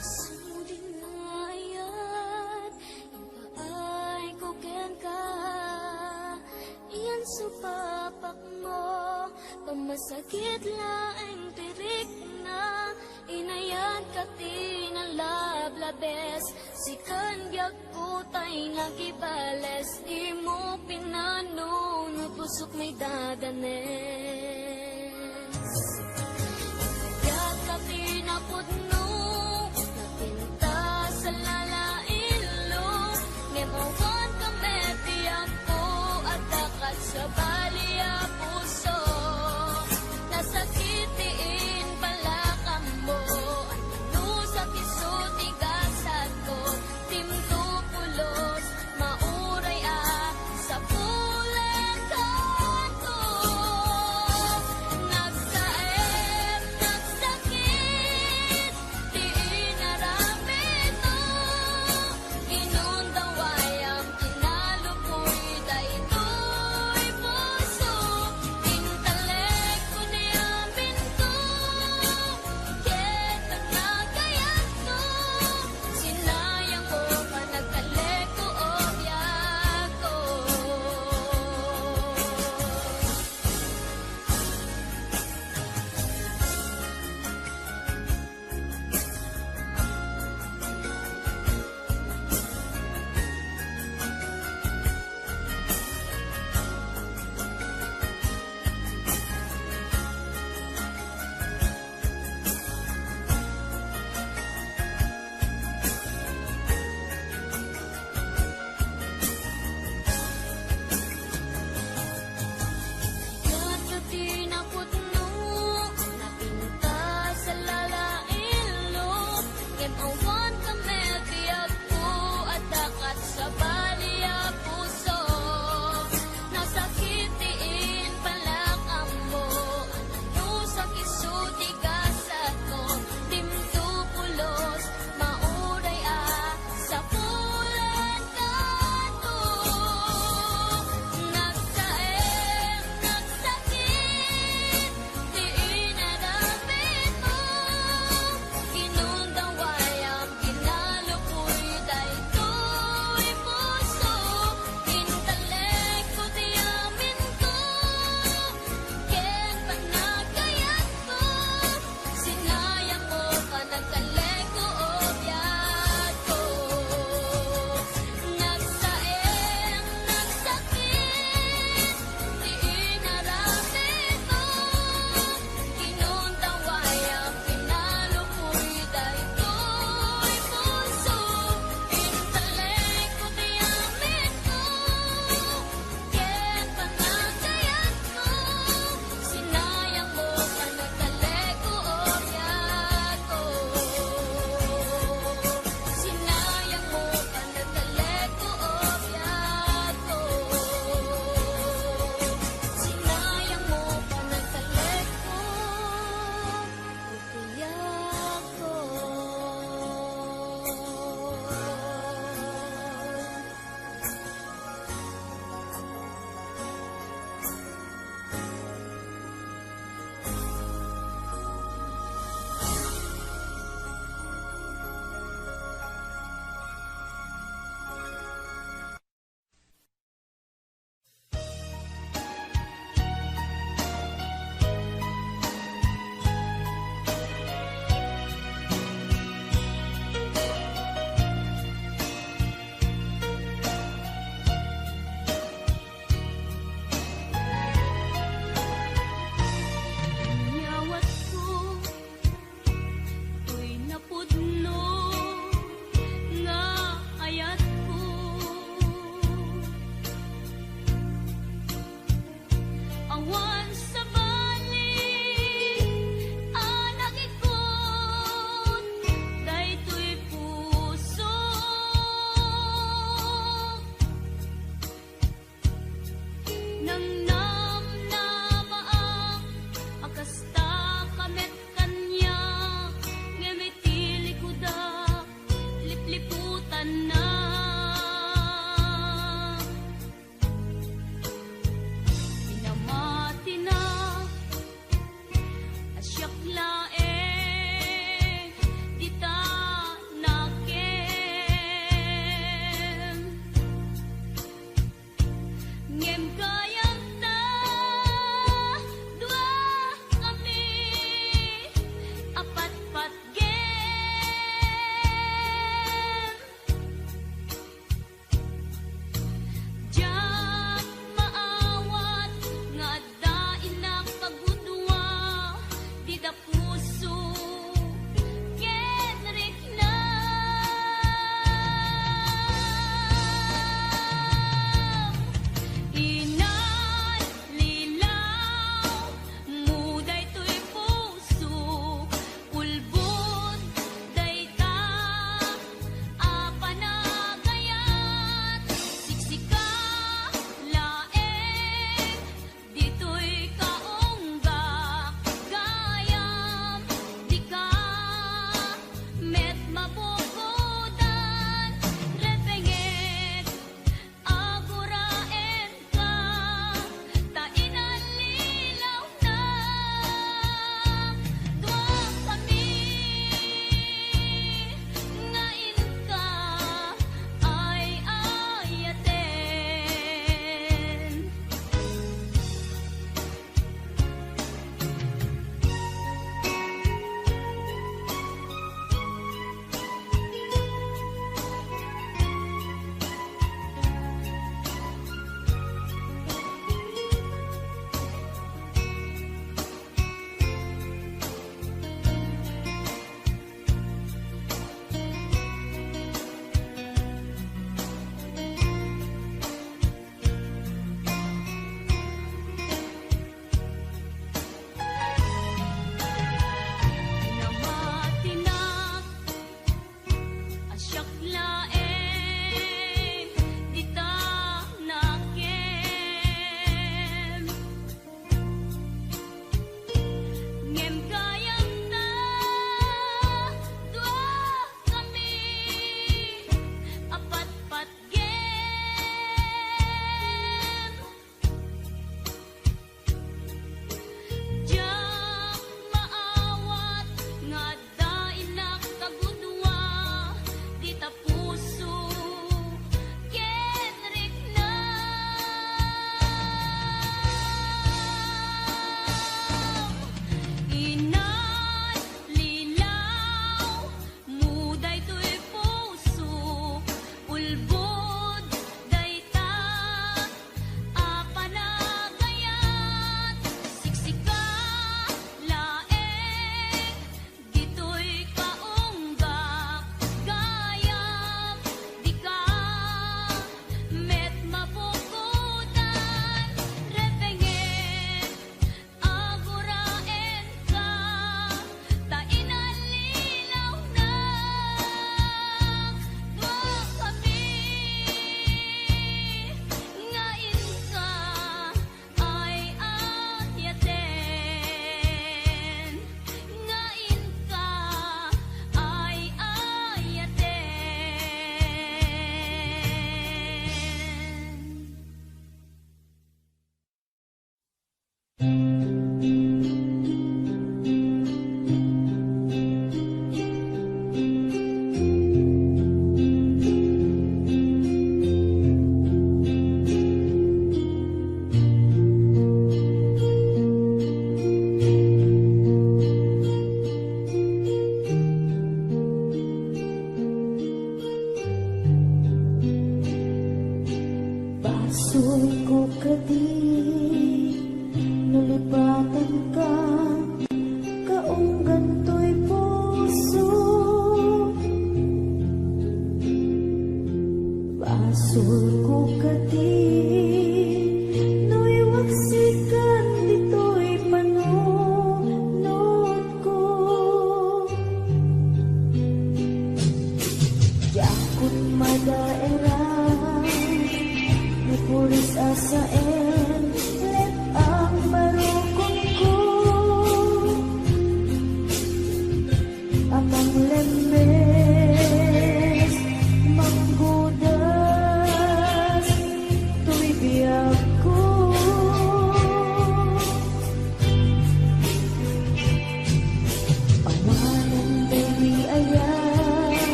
Sudin nga ayat, ipaay ko kenka. Iyan supapak mo, pamasakit laeng ti rikna. Inayat ka ti nalablabes, sikan biag Kutay nga kibales, imo pinanunot, pusok may dadanes. Diak ka pinapudno, napintas a lalailo, ngem awan ka met ti ammo, adda kat sabali a puso. Nasakit ti imbalakam mo, anus a piso ti gasat ko, timto pulos, mauray a sapulan kanto.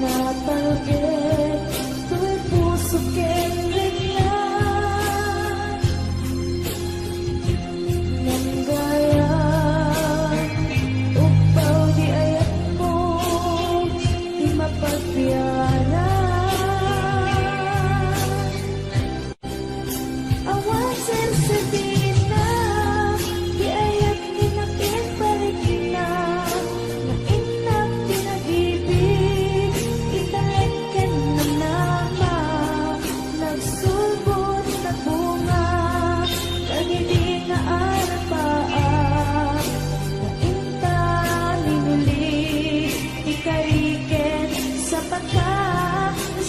Napalged toy puso ken rikna. Ngem gayam, ugpaw ti ayatmo ti mapagbiaran. Awan serserbienna ti ayat ni nakin parikna, nainnak ti nagibig, italek ken namnama, nagsulbod, nagbunga, dagiti naarapaak, nainta, minuli, ti kari ken sapata,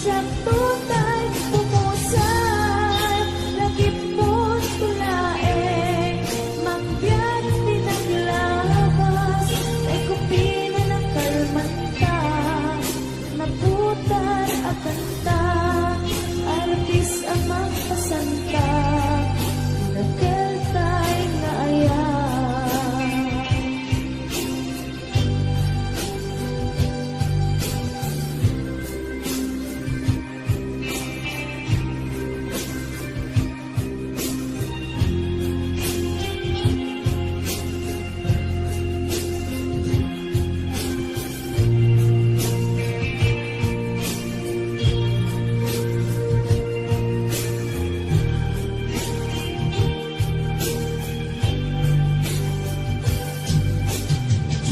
siak tutay pumusay, lagipmo to laeng, mangbiag ti naglabas, ay kupina nakalmanta, naputar a kanta, arbis a magpasanta, nakeltay nga ayat.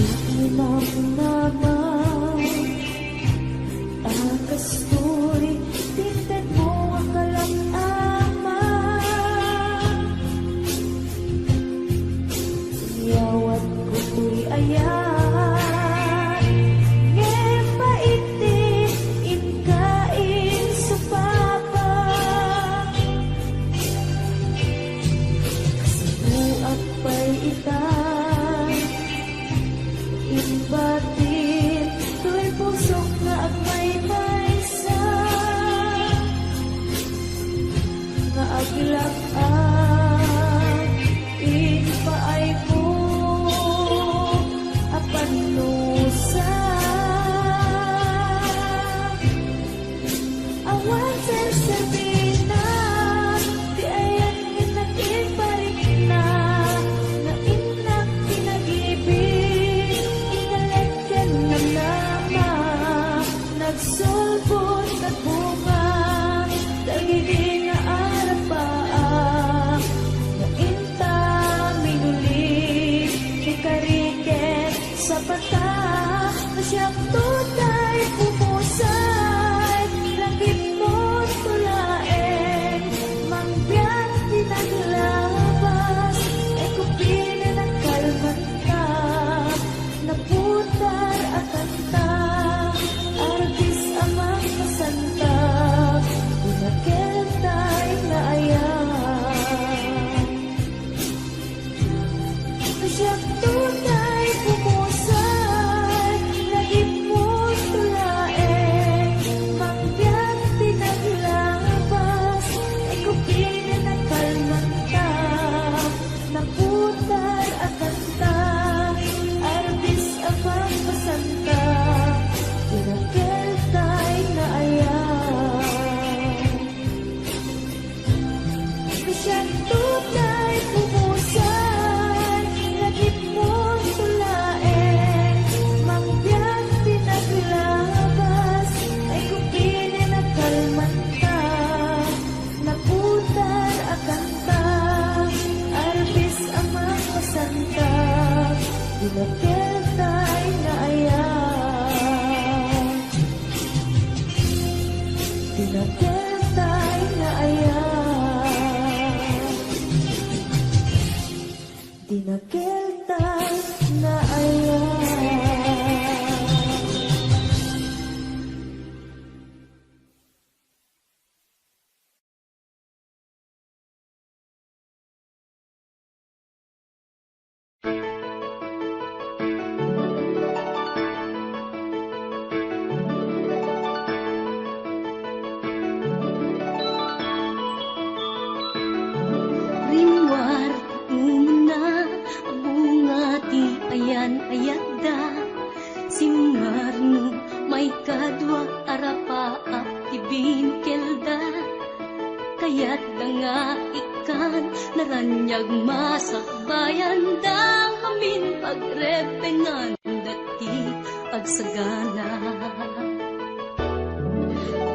Diak ni mamnama a kastoy ti intedmo a kalak-aman. Inyawatko toy ayat, ngem maitim inka insupapa. Sibuak pay ita, imbatin toy pusok nga agmaymaysa, nga aglak-ak impaaymo a pannusa. Awan serserbienna ti ayat nga nakiparikna, nainnak ti nagibig, italek ken namnama, nagsulbod, nagbunga, dagiti naarapaak, nainta, minuli, ti kari ken sapata, siak tutay pumusay, lagipmo to laeng, mangbiag ti naglabas, ay kupina nakalmanta, naputar a kanta, arbis a magpasanta, ti nakeltay nga ayat. Siak tutay pumusay, lagipmo to laeng, mangbiag ti naglabas, ay kupina nakalmanta, naputar a kanta, arbis a magpasanta, ti nakeltay nga ayat. Siak tutay pumusay, lagipmo to laeng, mangbiag ti naglabas, ay kupina nakalmanta, naputar a kanta, arbis a magpasanta, ti nakeltay nga ayat. Ti nakeltay nga ayat. Ti nakeltay nga ayat. Rimmuar ti umuna, bunga ti ayan-ayatda. Simmarno Maikadua a rapaap ti binkelda, kayatda nga ikkan, naraniag masakbayanda ngamin pagrebbenganda ti agsagana.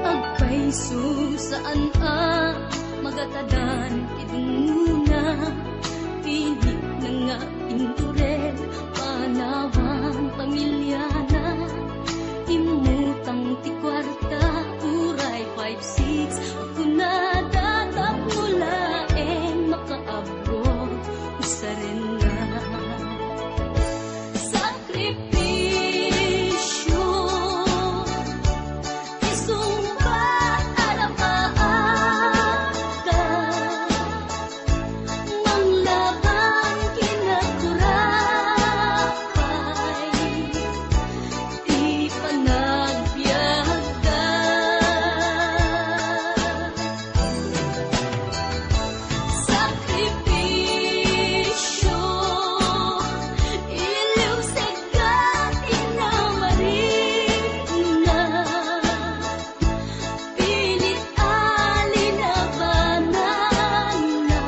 Agpayso saan a magatadan ti dungona, pinitna nga intured panawan pamiliana. Immutang ti kuarta, uray five six, kunada tapno laeng makaabroad, usarenna. Sakripisio, isungbat a rapaapda, manglaban ken agturapay ti panagbiagda. Sakripisio, iliwsegda ti namarikna, pilit a linabananna,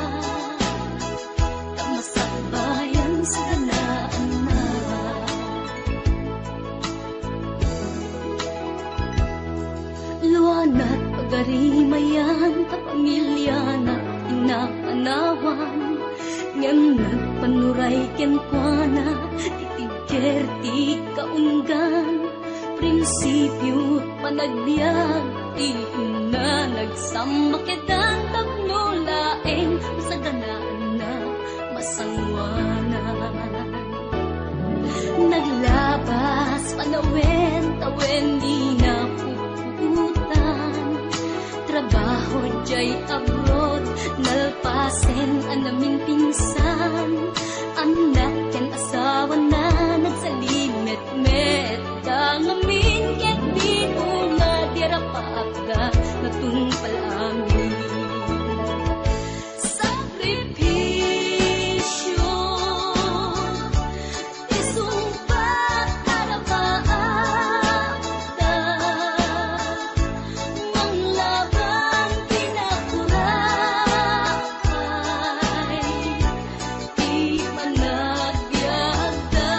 ta masakbayan saganaanna. Luanat pagarimayan ta pamiliana ti napanawan, ngem nagpanuray kenkuana ti tigger ti kaunggan. Prinsipio panagbiag ti inna, nagsamba kedan tapno laeng masaganaanna masangoanan. Naglabas panawen tawen ni napuputan. Trabaho jay abroad, nalpasen a naminpinsan. Annak ken asawana nagsalimetmet da ngamin ket di unga ti rapaapda natungpal amin. Sakripisio, isungbat a rapaapda, manglaban ken agturapay ti panagbiagda.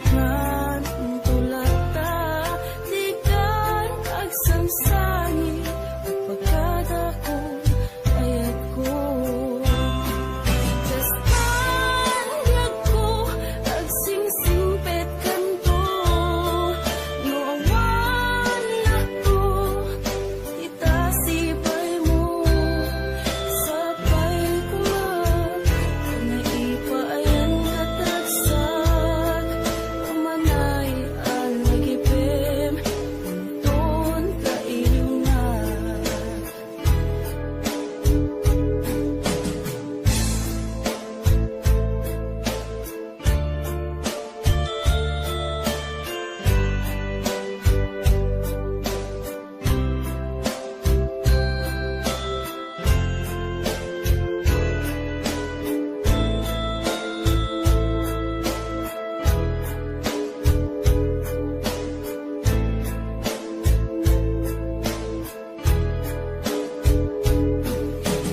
Ngan intolat ta, dikan agsangsangi, pagkadakon ayatko. Kastan biagko, agsingsingpet kanto, no awan lakto, ita sibaymo, sapay koma, ta naipaayan ket ragsak, umanay a lagipem, inton kailiwnak.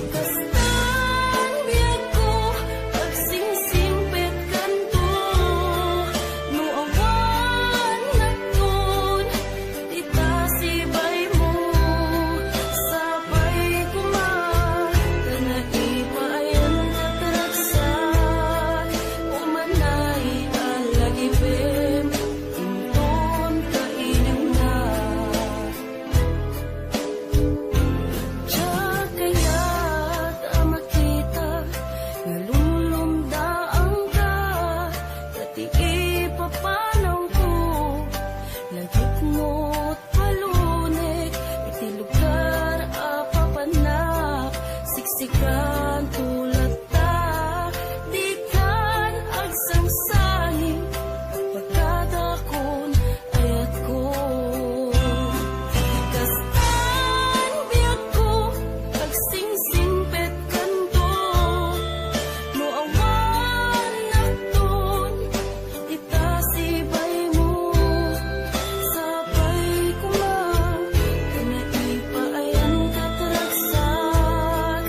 Kastan biagko, agsingsingpet kanto, no awan nakton, ita sibaymo, sapay koma, ta naipaayan ket ragsak, umanay a lagipem, inton kailiwnak. Diak kayat a makita nga lumlumdaangka, ta ti ipapanawko, lagipmo't palunek iti lugar a papannak, siksikan tulad ta, dikan agsangsangi, pagkadakon ayatko. Kastan biagko, agsingsingpet kanto, no awan nakton, ita sibaymo, sapay koma, ta naipaayan ket ragsak,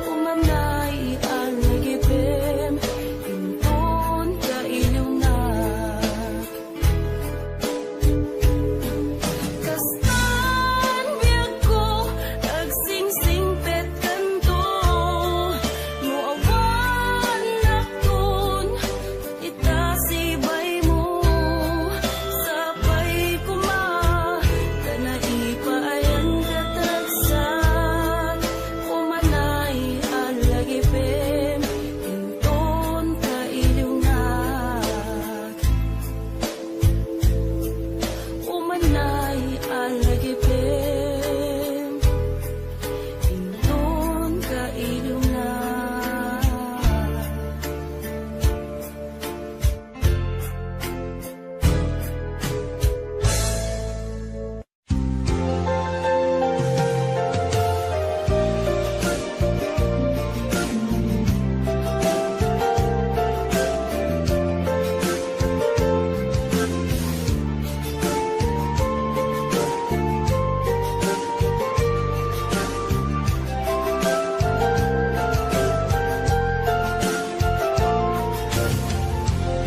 umanay a lagipem, inton kailiwnak. Kastan biagko, agsingsingpet kanto, no awan nakton, ita sibaymo, sapay koma, ta naipaayan ket ragsak, umanay a lagipem, inton kailiwnak. Umanay a lagipem, inton kailiwnak.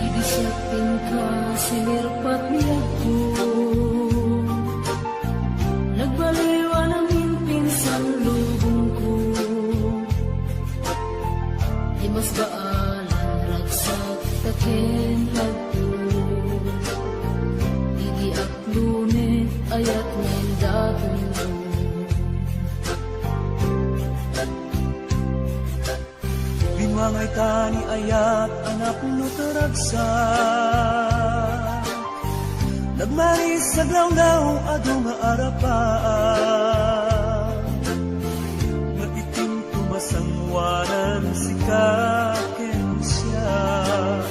Idi siak kenka, simirpat biagko. Nagbaliwan amin pinsan lubongko. Di mas baalan ragsak ta ken agtulog. Idi aklone, ayat nga indaton. Binuangay ta ni ayat a napno ta ragsak. Nagmaris aglawlaw adu nga arapaan. Nga itim tumasanguanan sika ken siak.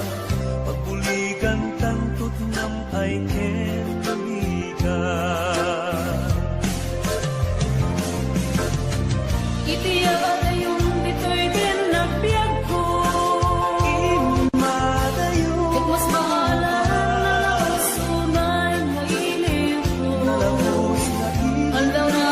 Pagbuligantan tutnam ay ken buligan. Iti adayon ditoy dinnak biagko. Immadayon. Ket mas baalan a nalabos unay nga iliwko. Nalabos nga iliwko. Aldaw na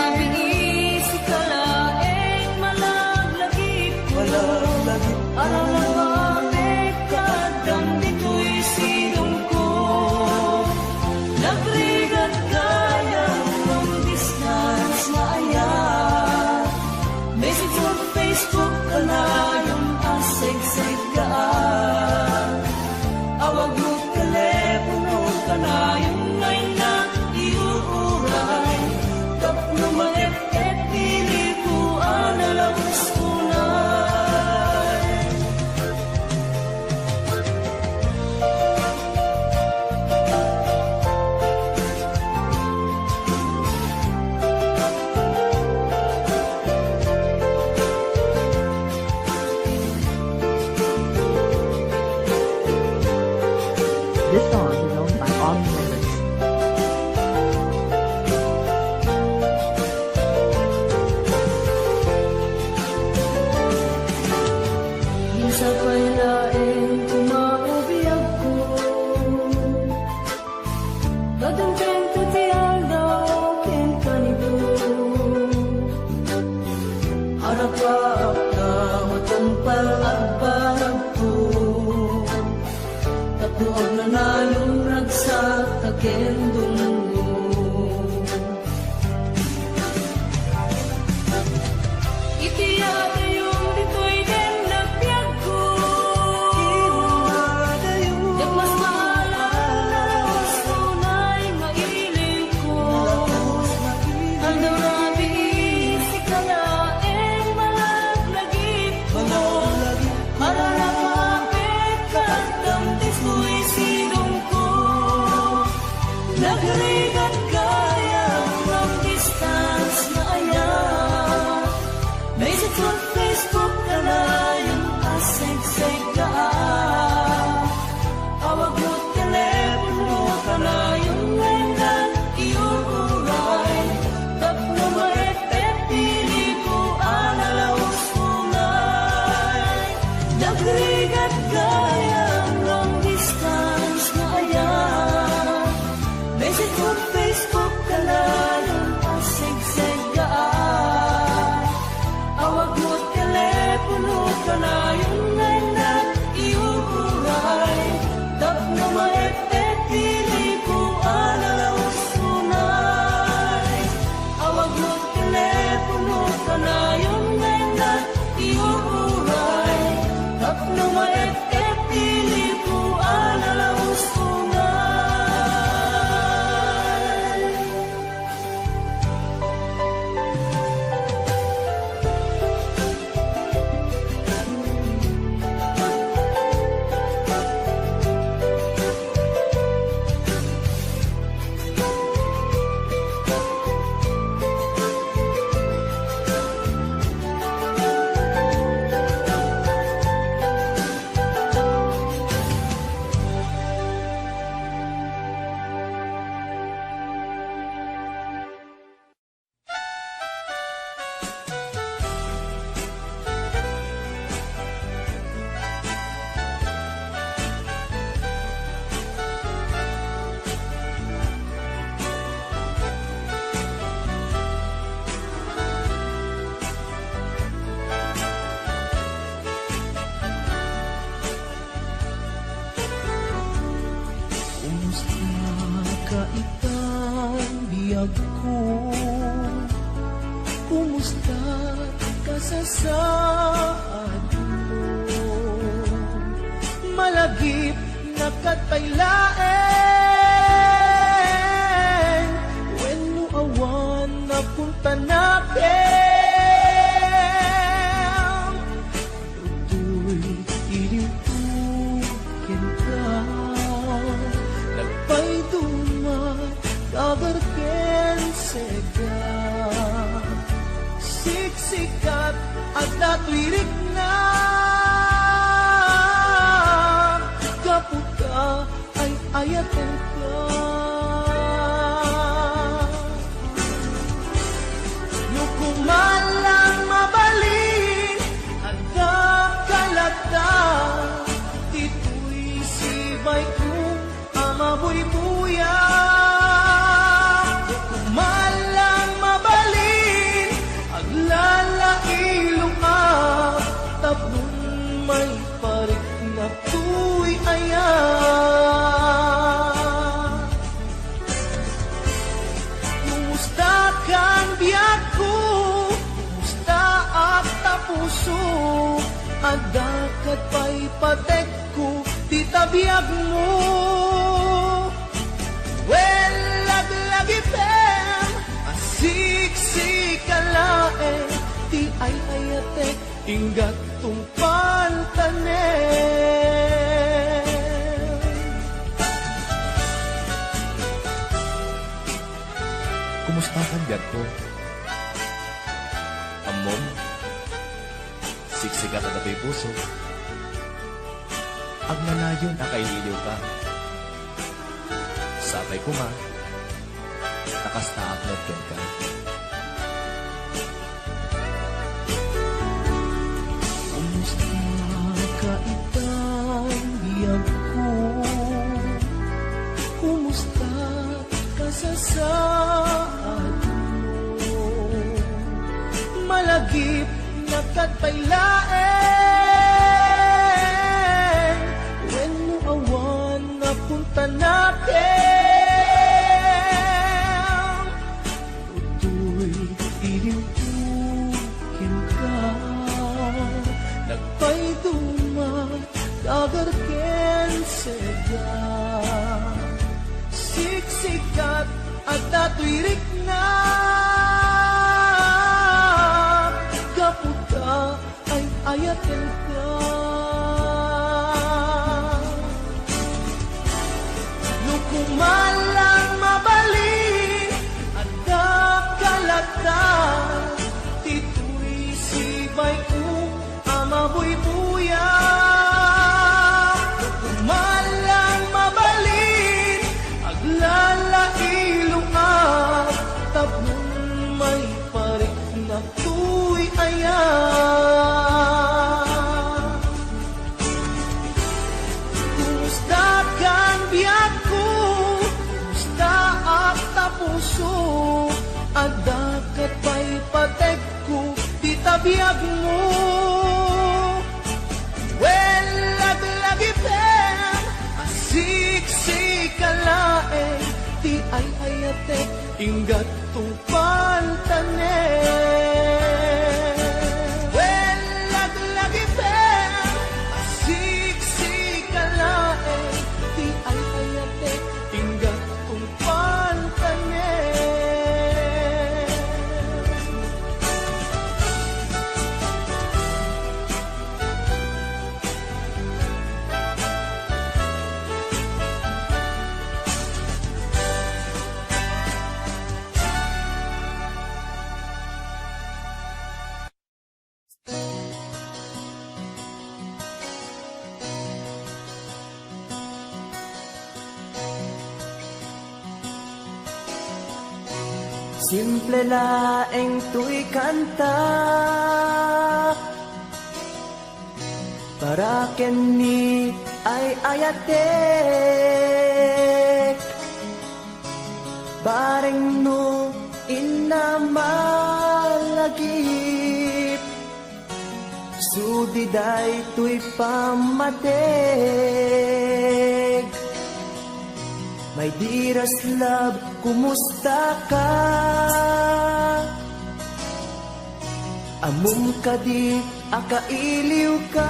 Kanayon nga innak iuray, tapno maep-ep ti lipo a nalaus unay. This song is owned by Autumn Rivers. Sapay laeng tumao biagko. Tatengtengto ti aldaw ken kanito. Arapaak ta matungpal agparagto. Tapno agnanayon ragsak ta ken dumngom. Iti adayo ditoy ken nagbiagko. Ket mas maalam a nalaus unay nga ilingko. Aldaw rabii, sika laeng malaglagipko. Ararapapek ket ditoy sidongko. Nagrigat gayam long distance nga aya. Message on Facebook kanayon a segsegga. Awagmo telepono kanayon nga innak iuray. Tapno maep-ep ti lipo a nalaus unay. Nagrigat gayam long distance nga aya. Message on Facebook kanayon a segsegga. Awagmo telepono kanayon nga innak iuray. Tapno maep-ep ti lipo a nalaus unay. Awagmo telepono kanayon nga innak iuray. Tapno maep-ep ti lipo a nalaus unay. Kumusta ka itang biagko? Kumusta kasasaadmo? Malagipnaka pay laeng wenno awan napuntanakem. Toy ti lipo kenka, nagpaiduma, kagar ken sega. Siksikat, adda toy rikna, gapu ta ay-ayatenka. No koma lang mabalin, adda ka latta, ditoy sibayko a mabuybuya. No koma lang mabalin, aglalailongak, tapno maipariknak toy ayat. Kumusta kan biagko? Kumusta ak ta puso? Adda ket pay patekko dita biagmo. Inggat tungpal tanem. Kumusta kan biagko? Ammom, siksikat a datoy puso. Agnanayon a kailiwka. Sapay koma, ta kasta a met kenka. Kumusta ka itan biagko? Kumusta kasasaadmo? Malagipnaka pay laeng wenno awan napunta nakem. Toy ilimko kenka, nagpayduma, dagar ken sega. Siksikat a datoy rikna, gapu ta ay-ayatenka. No kumalang mabalin, adda kalata, ditoy sibayko a mabuybuya. No kumalang mabalin, aglalailuak tapno maipariknak toy aya. Kumusta kan biagko? Kumusta ak ta puso? Adda ket pay pategko dita biagmo. Wen, laglagipem a siksika laeng ti ay-ayatek. Inggat tungpal tanem. Wen, laglagipem a siksika laeng ti ay-ayatek. Inggat tungpal tanem. Simple laeng toy kanta. Para ken ni ay-ayatek, bareng no inna malagip, sudi daytoy pammateg. My dearest love, kumusta ka? Ammom kadi a kailiwka?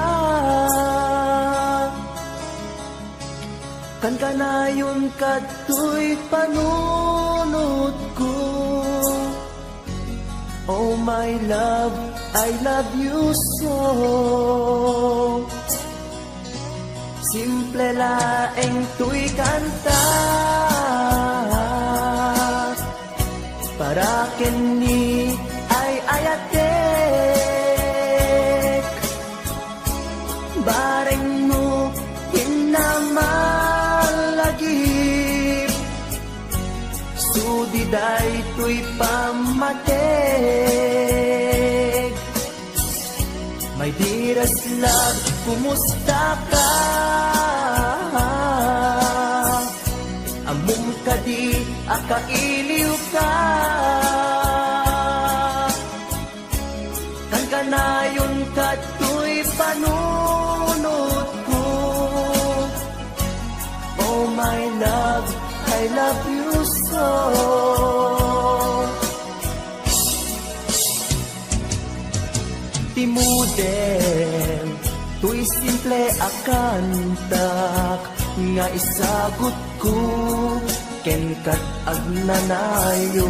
Kankanayonka toy panunotko. Oh my love, I love you so. Simple laeng toy kanta. Para ken ni ay-ayatek, bareng no inna malagip, sudi daytoy pammateg. My dearest love, kumusta ka? Ammom kadi a kailiwka? Kankanayonka toy panunotko. Oh my love, I love you so. Ti modem toy simple a kantak nga isagutko ken kad agnanayon.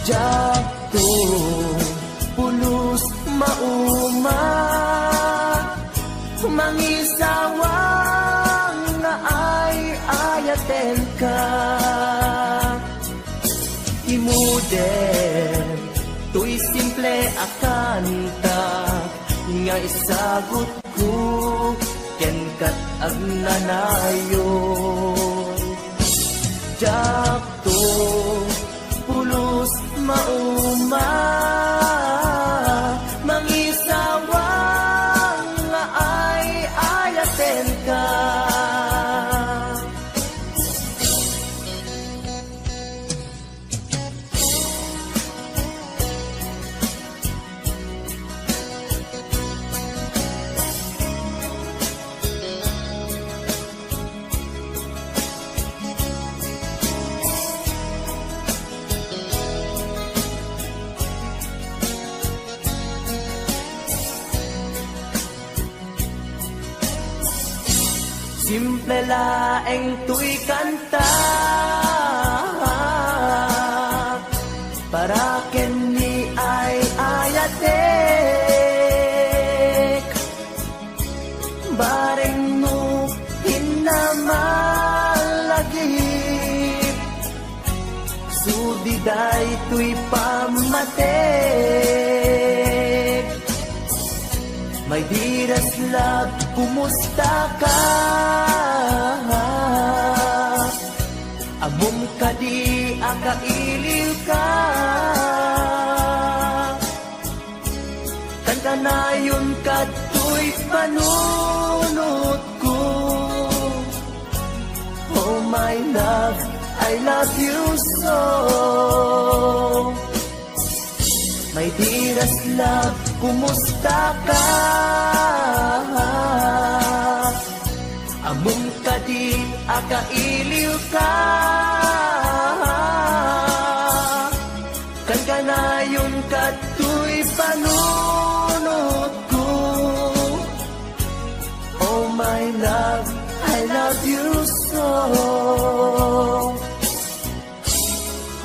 Diakto pulos Mauma, mangisawang nga ay-ayatenka. Imuden toy simple a kanta nga isagutko kenka agnanayon. Diakto pulos mauma, mangisawang nga ay-ayatenka. Simple laeng toy kanta, para ken ni ay-ayatek. Bareng no hinna malagip, sudi daytoy pammatek. My dearest love, kumusta ka? Ammom kadi a kailiwka? Kankanayon kadtoy panunotko. Oh my love, I love you so. My dearest love, kumusta ka? Ammom kadi a kailiwka? Kankanayon kadtoy panunotko. Oh my love, I love you so.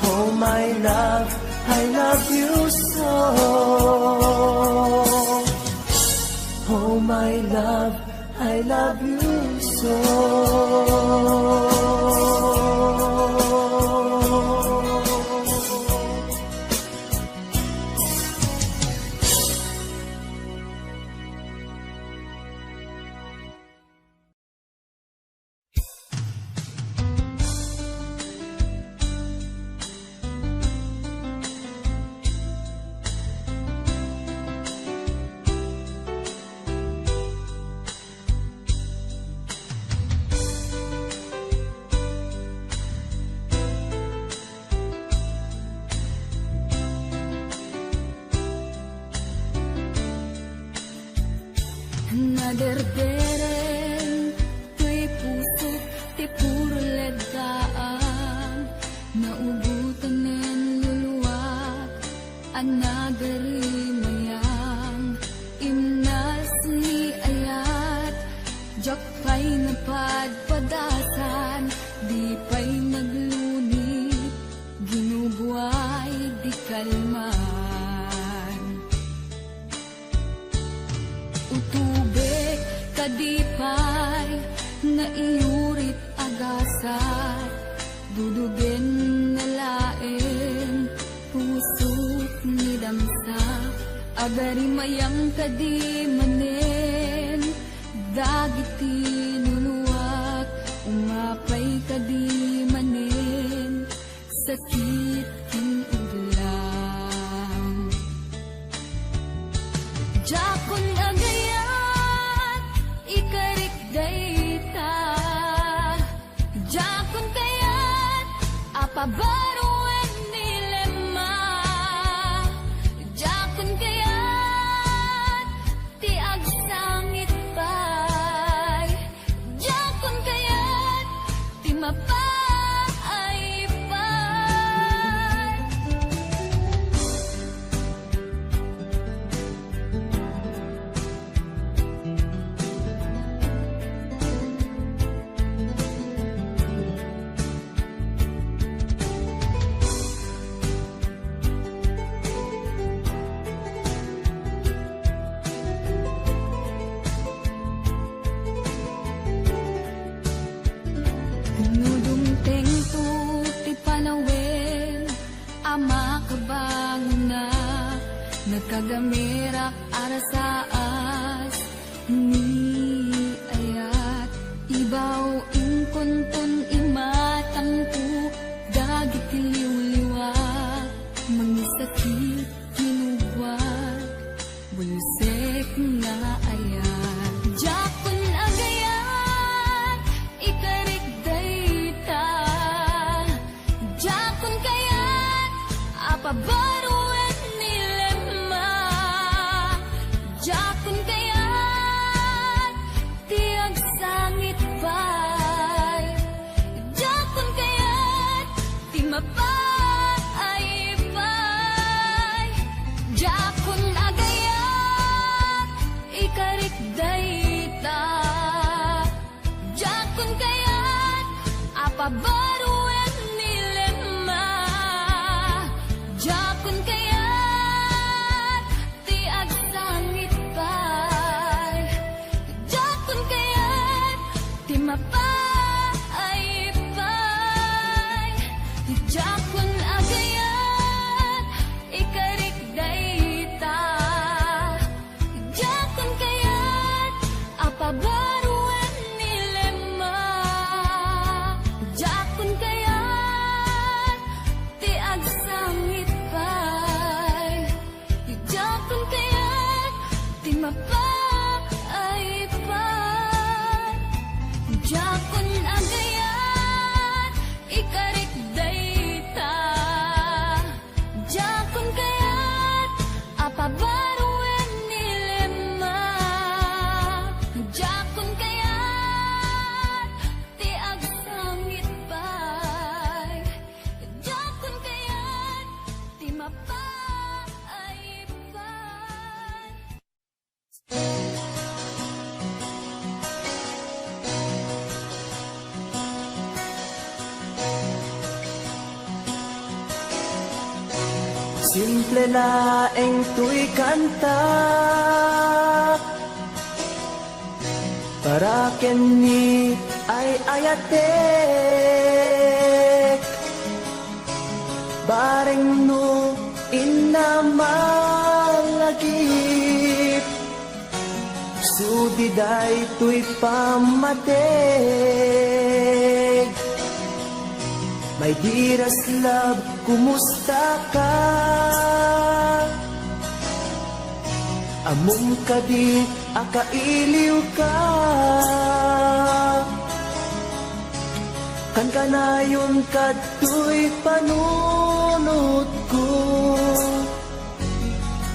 Oh my love, I love you so. Oh my love, I love you so. Naderdereng toy pusok ti puro leddaang, naugotanen luluak a nagarimayang. Imnas ni ayat, diak pay napadpadasan, di pay naglunit, ginubuay di kalman. Utubek kadi pay nga iyurit a gasat, dudugen na laeng pusok ni damsa. Agarimayang kadi manen dagiti luluak, umapay kadi manen sakit ken ublang. Diakon agayat, ikarik dayta. Diakon kayat a pabaruen ni Lema. Diakon kayat ti agsangit pay. Diakon kayat ti mapaay pay. No dumtengto ti panawen a makabangonak, nagkagamerak a rasaas ni ayat. Ibaw inkonton imatangko dagiti liwliwa, mangisakit kinugwat. Bulsek nga ayat. Diakon agayat, ikarik dayta. Diakon kayat, a pabaroen ni Lemma. Diakon kayat, ti agsangit pay. Diakon kayat, ti mapaay pay. Diakon agayat, ikarik dayta. Diakon kayat, a pabaroen ni Lemma. Diakon kayat, ti agsangit pay. Diakon kayat, ti mapaay pay. Diakon agayat, ikarik dayta. Diakon kayat, a pabaroen ni Lemma. Diakon kayat, ti agsangit pay. Diakon kayat, ti mapaay pay. Diakon agayat, ikarik dayta. Diakon kayat, a pabaroen ni Lemma. Diakon kayat, ti agsangit pay. Diakon kayat, ti mapaay pay. Simple laeng toy kanta para ken ni ay-ayatek. Bareng no inna malagip, sudi daytoy pammateg. My dearest love, kumusta ka? Ammom kadi a kailiwka? Kankanayon kadtoy panunotko.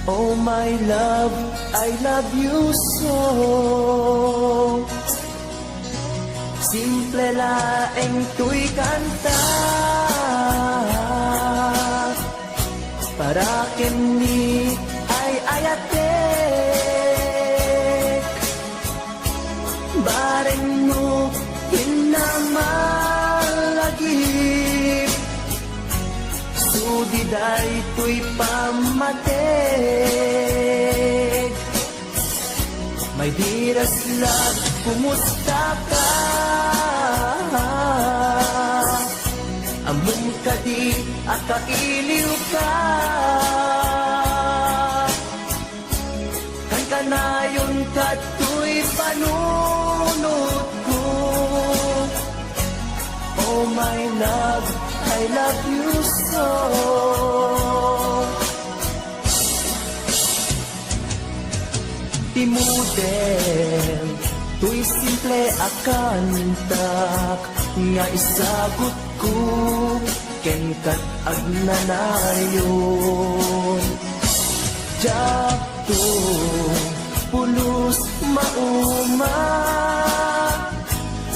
Oh my love, I love you so. Simple laeng toy kanta para ken ni ay-ayatek. Bareng no inna malagip, sudi daytoy pammateg. My dearest love, kumusta ka? Ammom kadi a kailiwka? Kankanayon kadtoy panunotko. Oh my love, I love you so. Ti model toy simple a kantak nga isagutko kenka agnanayon. Diakto pulos mauma,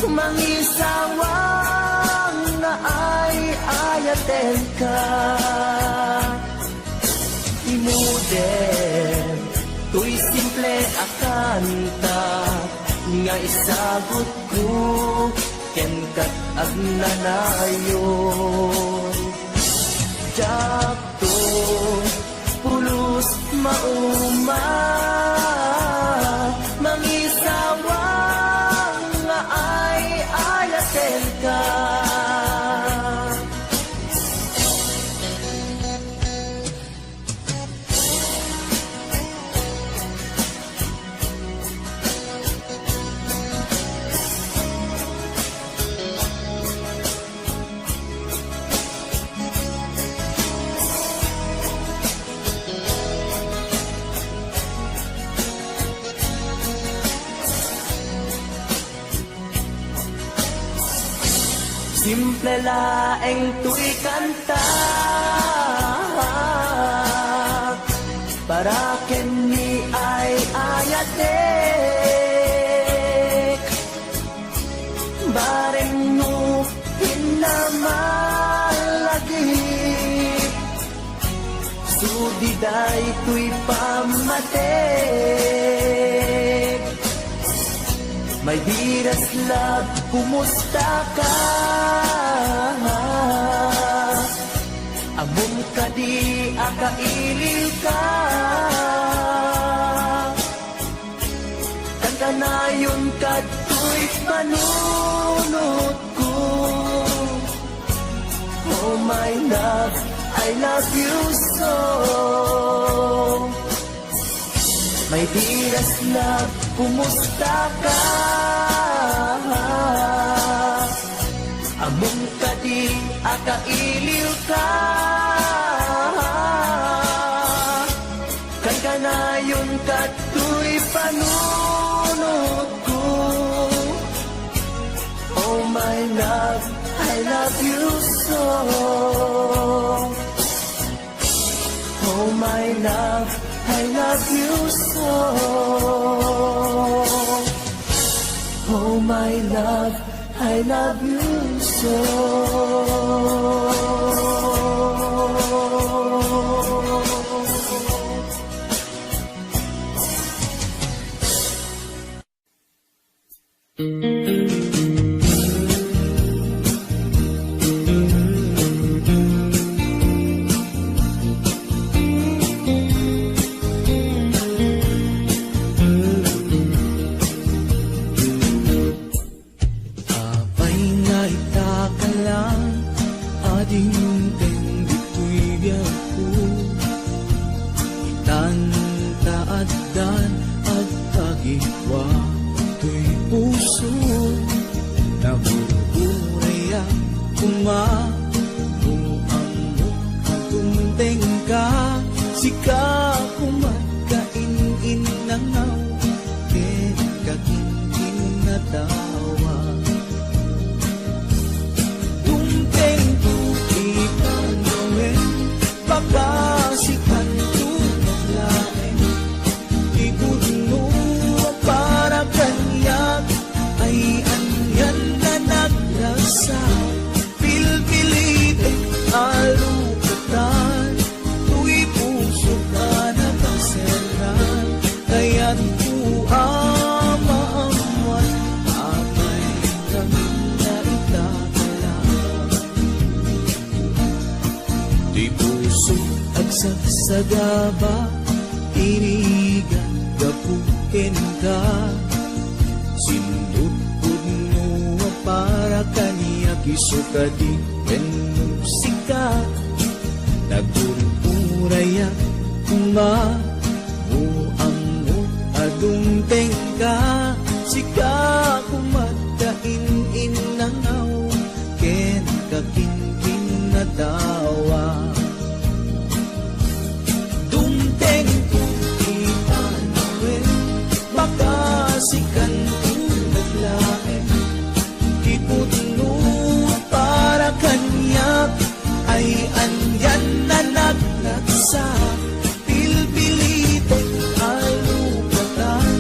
mangisawang nga ay-ayatenka. Ti model toy simple a kanta nga isagutko kenka agnanayon. Diakto pulos mauma, mangisawang nga ay-ayatenka. ka. Simple laeng toy kanta para ken ni ay ayatek. Bareng no pinamalagip, sudi daytoy pammatek. My dearest love, kumusta ka? Ammom kadi a kailiw ka? Kankanayon kadtoy panunotko. Oh my love, I love you so. My dearest love, kumusta ka? Ammom kadi a kailiw ka? Kankanayon kadtoy panunotko. Oh my love, I love you so. Oh my love, I love you so. Oh my love, I love you so. Apay nga ita ka lang a dimteng ditoy biagko. Itan ta addan agpagikua toy puso. Naburburay a koma no ammok a dumteng ka. Sika koma ti in-innangaw ken kakinkinatawa. Dumtengto ti panawen, pakasikanto met laeng. Ti pudno a para kaniak ay anian a nagragsak. Pilpilitek a lupatan, toy pusok a nakaserrang. Kayatko a maammuan, apay kami nga ita ka lang. Ti pusok agsagsagaba, irigan gapu kenka. Sinudpudno a para kaniak isu kadi wenno sika. Naburburay a koma no ammok a dumteng ka. Sika koma ti in-innangaw ken kakinkinatawa. Dumtengto ti panawen, pakasikanto met laeng. Ti pudno a para kaniak ay anian a nagragsak. Pilpilitek a lupatan,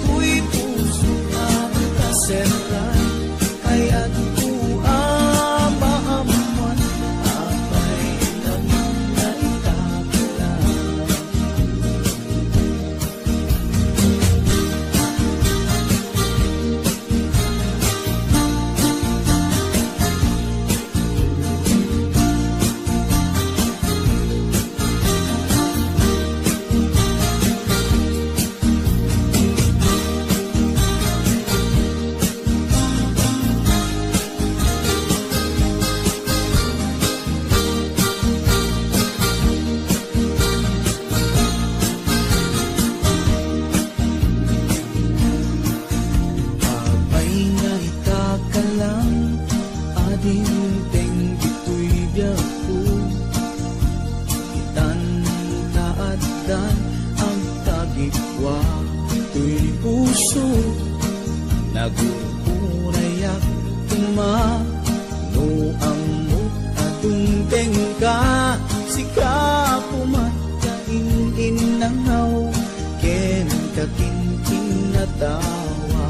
toy pusok a nakaserrang. Kayatko a maammuan, Dimteng ditoy biagko, kitanta addan agtagipwa toy puso. Nagurgurayak koma no ammok a dumtengka, sika koma ta in-innangaw ken kakinkinatawa.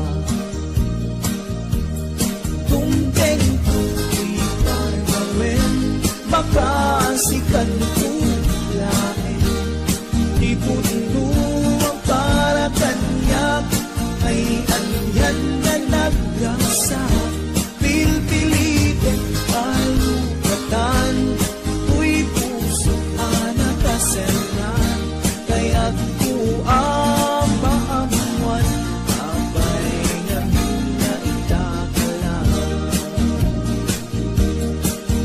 Dumtengto ti panawen, makasikanto laeng. Ti pudno a para kaniak ay anian a nagragsak. Pilpilitek a lukatan toy puso a nakaserran. Kayatko a maammuan, apay, ngamin nga ita ka lang.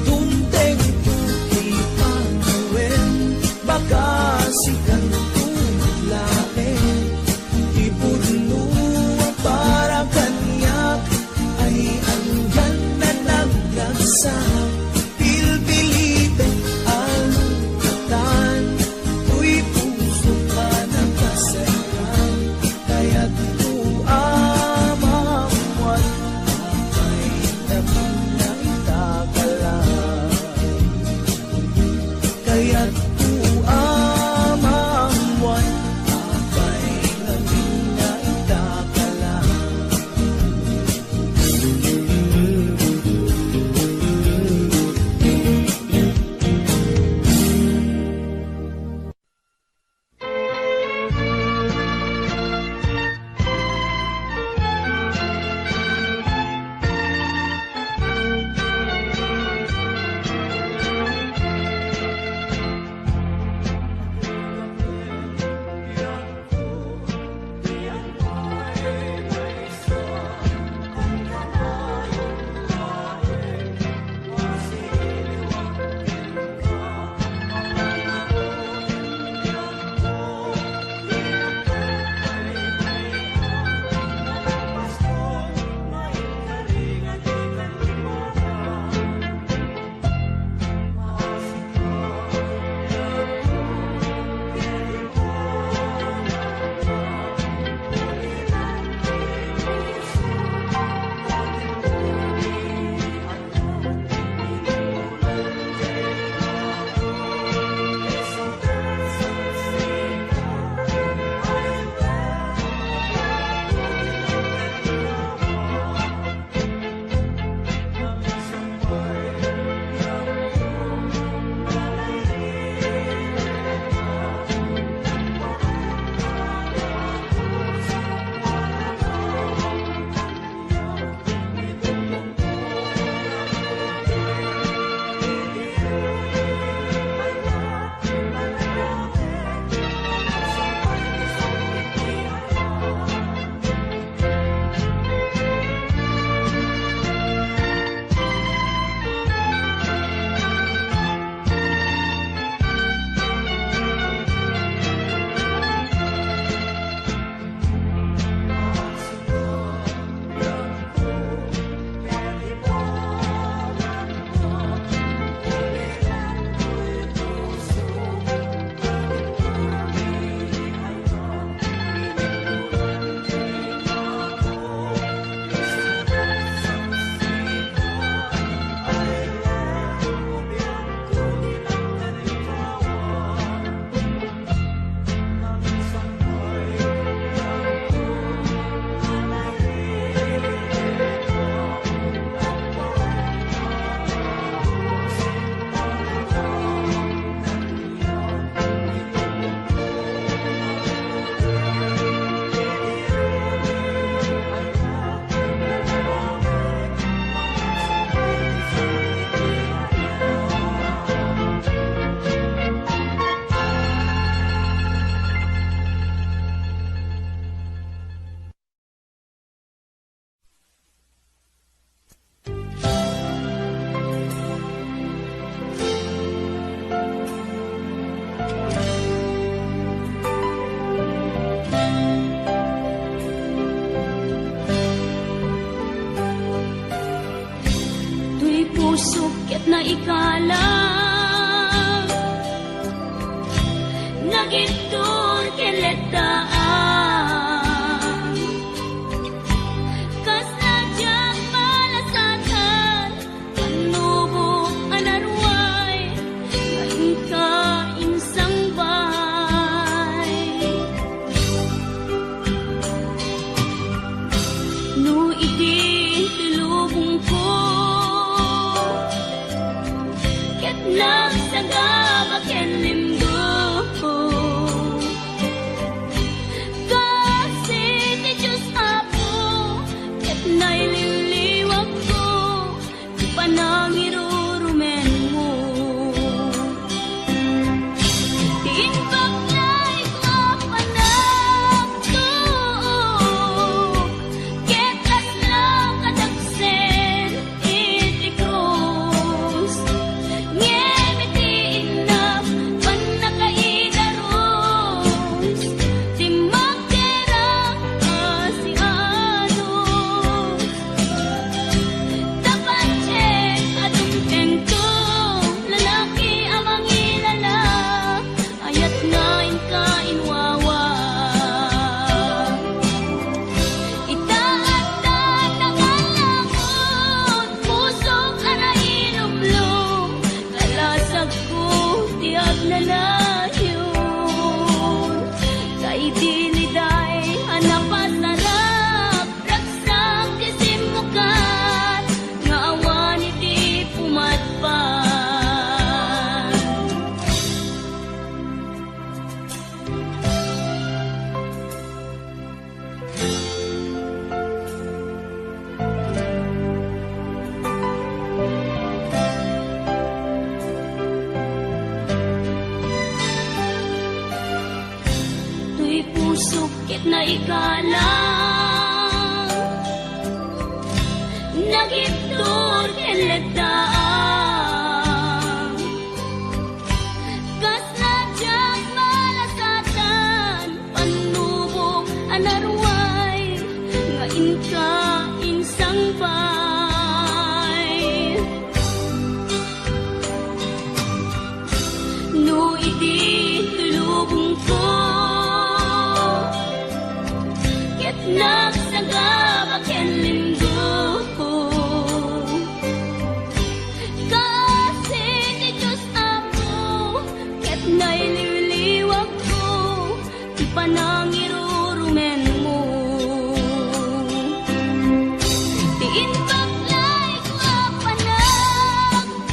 Dumtengto ti panawen, makasikanto laeng. Ti pudno a para kaniak ay anian a nagragsak. Pilpilitek a lukatan toy puso a nakaserran. Kayatko a maammuan, apay, ngamin nga ita ka lang. Kayatko a maammuan, apay, ngamin nga ita ka lang. Sukket naikalang, nagibtur ken letdaan. Kasla diak malasatan, pannubok a naruay, nga inka insangbay. No idi ti lubongko, ket nagsagaba ken limgo, kasi ti Dios Apo, ket nailiwliwakko ti panangirurumenmo. Ti imbag nga adu a panagtuok, ket kasla kadagsen iti krus. Ngem iti innak pannakaidarus, ti magderak a sianus. Tapno ket adun kenka, lalaki a mangilala, ayat nga inka inwawa. Ita adda nagalangod, pusok a nailumlom, kalasagko ti agnanayon. Kaidiliday a napasarag, ragsak ti simmukat, nga awan iti pumadpad. Toy pusok ket naikalang, nagibtur ken letdaan. Kasla diak malasatan, pannubok a naruay, nga inka insangbay. No idi ti lubongko, ket nagsagaba ken limgo, kasi ti Dios Apo, ket nailiwliwakko ti panangirurumenmo. Ti imbag nga adu a panagtuok,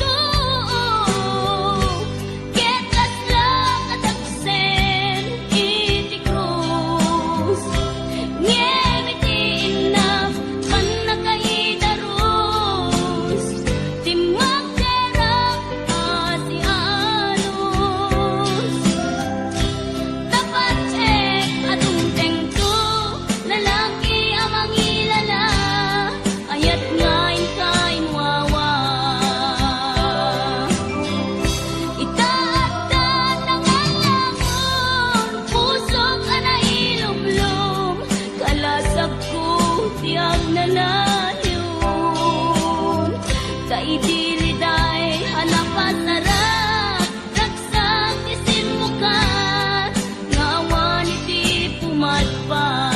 ket kasla kadagsen iti krus. Ngem iti innak pannakaidarus, ti magderak a sianus. Tapno ket adun kenka, lalaki a mangilala, ayat nga inka inwawa. Ita adda nagalangod, pusok a nailumlom, kalasagko ti agnanayon. Kaidiliday a napasarag, ragsak ti simmukat, nga awan iti pumadpad.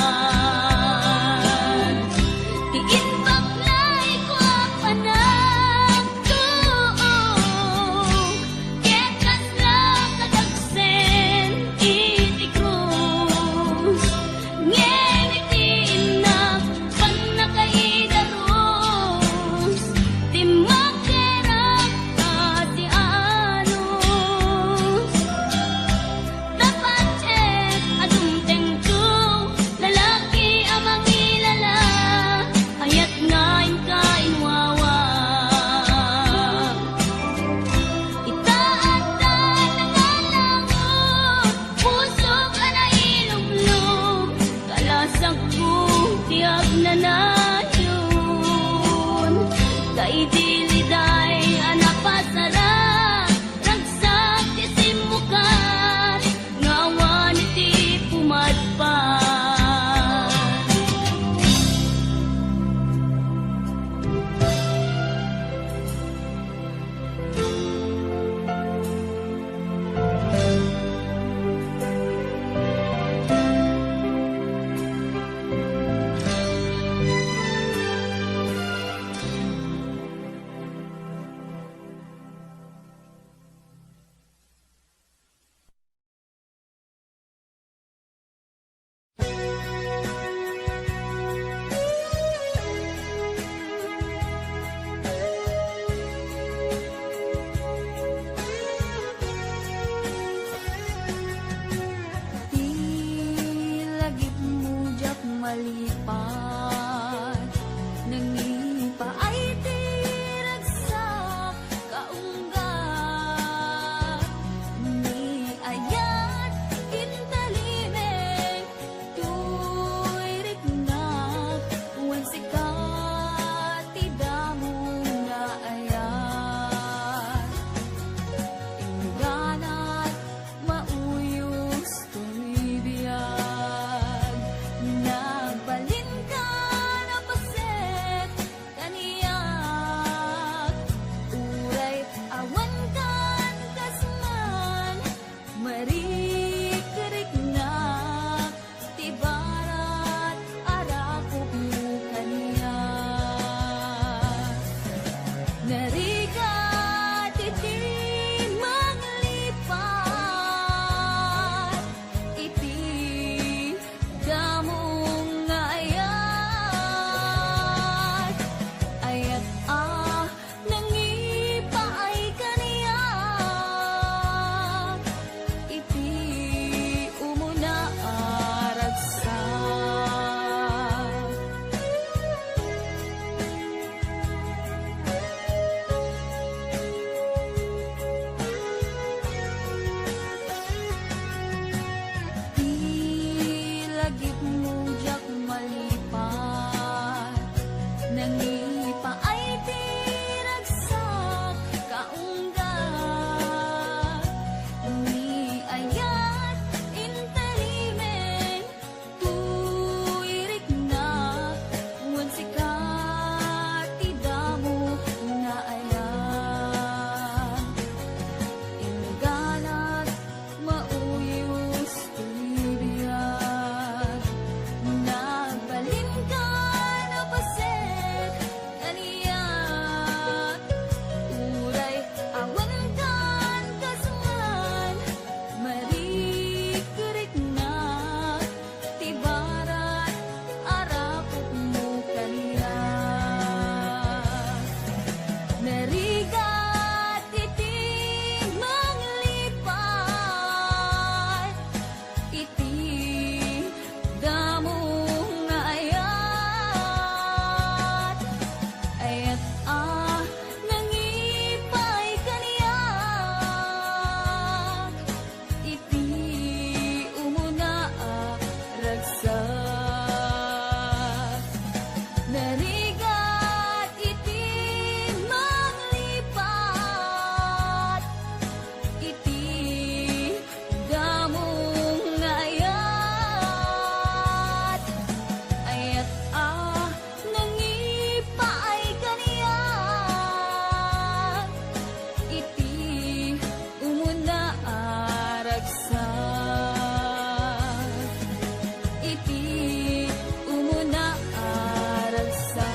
Ti imbag nga adu a panagtuok, ket kasla kadagsen iti krus. Ngem iti innak pannakaidarus, ti magderak Narigat iti manglipat iti damo nga ayat, ayat a nangipaay kaniak iti umuna a ragsak. Ti lagipmo diak malipat, nangipaay ti ragsak, kaungga ni ayat, interimen, tuirikna, wen sika ti damo nga ayat. Ingganat mauyos ti biag. Nagbalinka, napaset kaniak. Uray awan kan kasman, marikriknak ti barat a rapokmo kaniak. Narigat iti manglipat iti damo nga ayat, ayat a nangipaay kaniak iti umuna a ragsak. Narigat iti manglipat iti damo nga ayat, ayat a nangipaay kaniak iti umuna a ragsak, iti umuna a ragsak.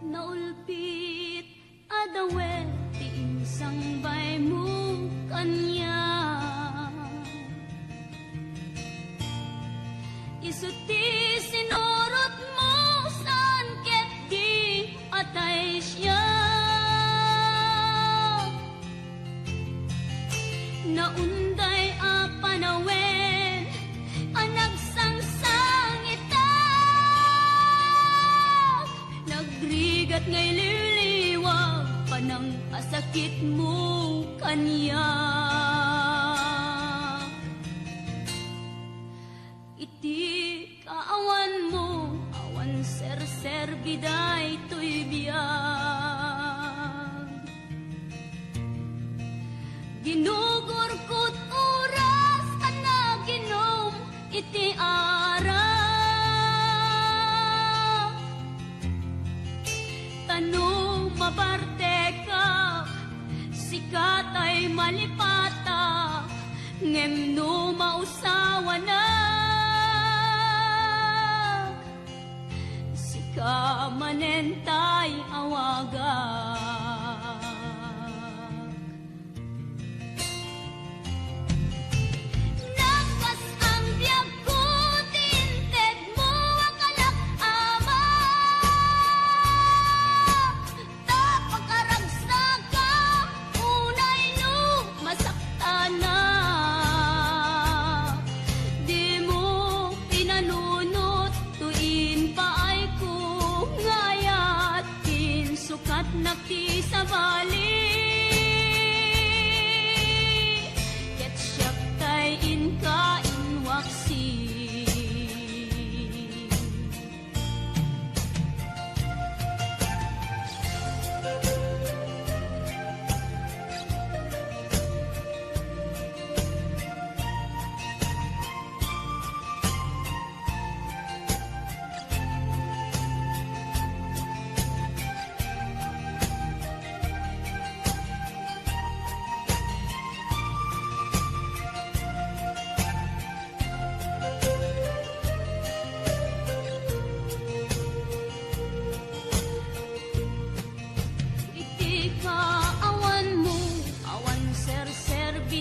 Naulpit a dawet ti insangbaymo kaniak. Isu ti sinurotmo saan ket di atay siak. Naunday a panawen a nagsangsangitak, nagrigat nga iliwliwag panang a sakitmo kaniak. Iti kaawanmo, awan serserbi daytoy biag. Ginugurkot oras a naginum iti arak. Ta no mabartekak, sika tay malipatak, ngem no mausawanak, sika manen tay awagak. Nagkas-ang biagko ti intedmo a kalak, Ama. Ta pakaragsaka, unay no masaktanak. Dimo pinanunot toy impaayko nga ayat, pinsukatnak ti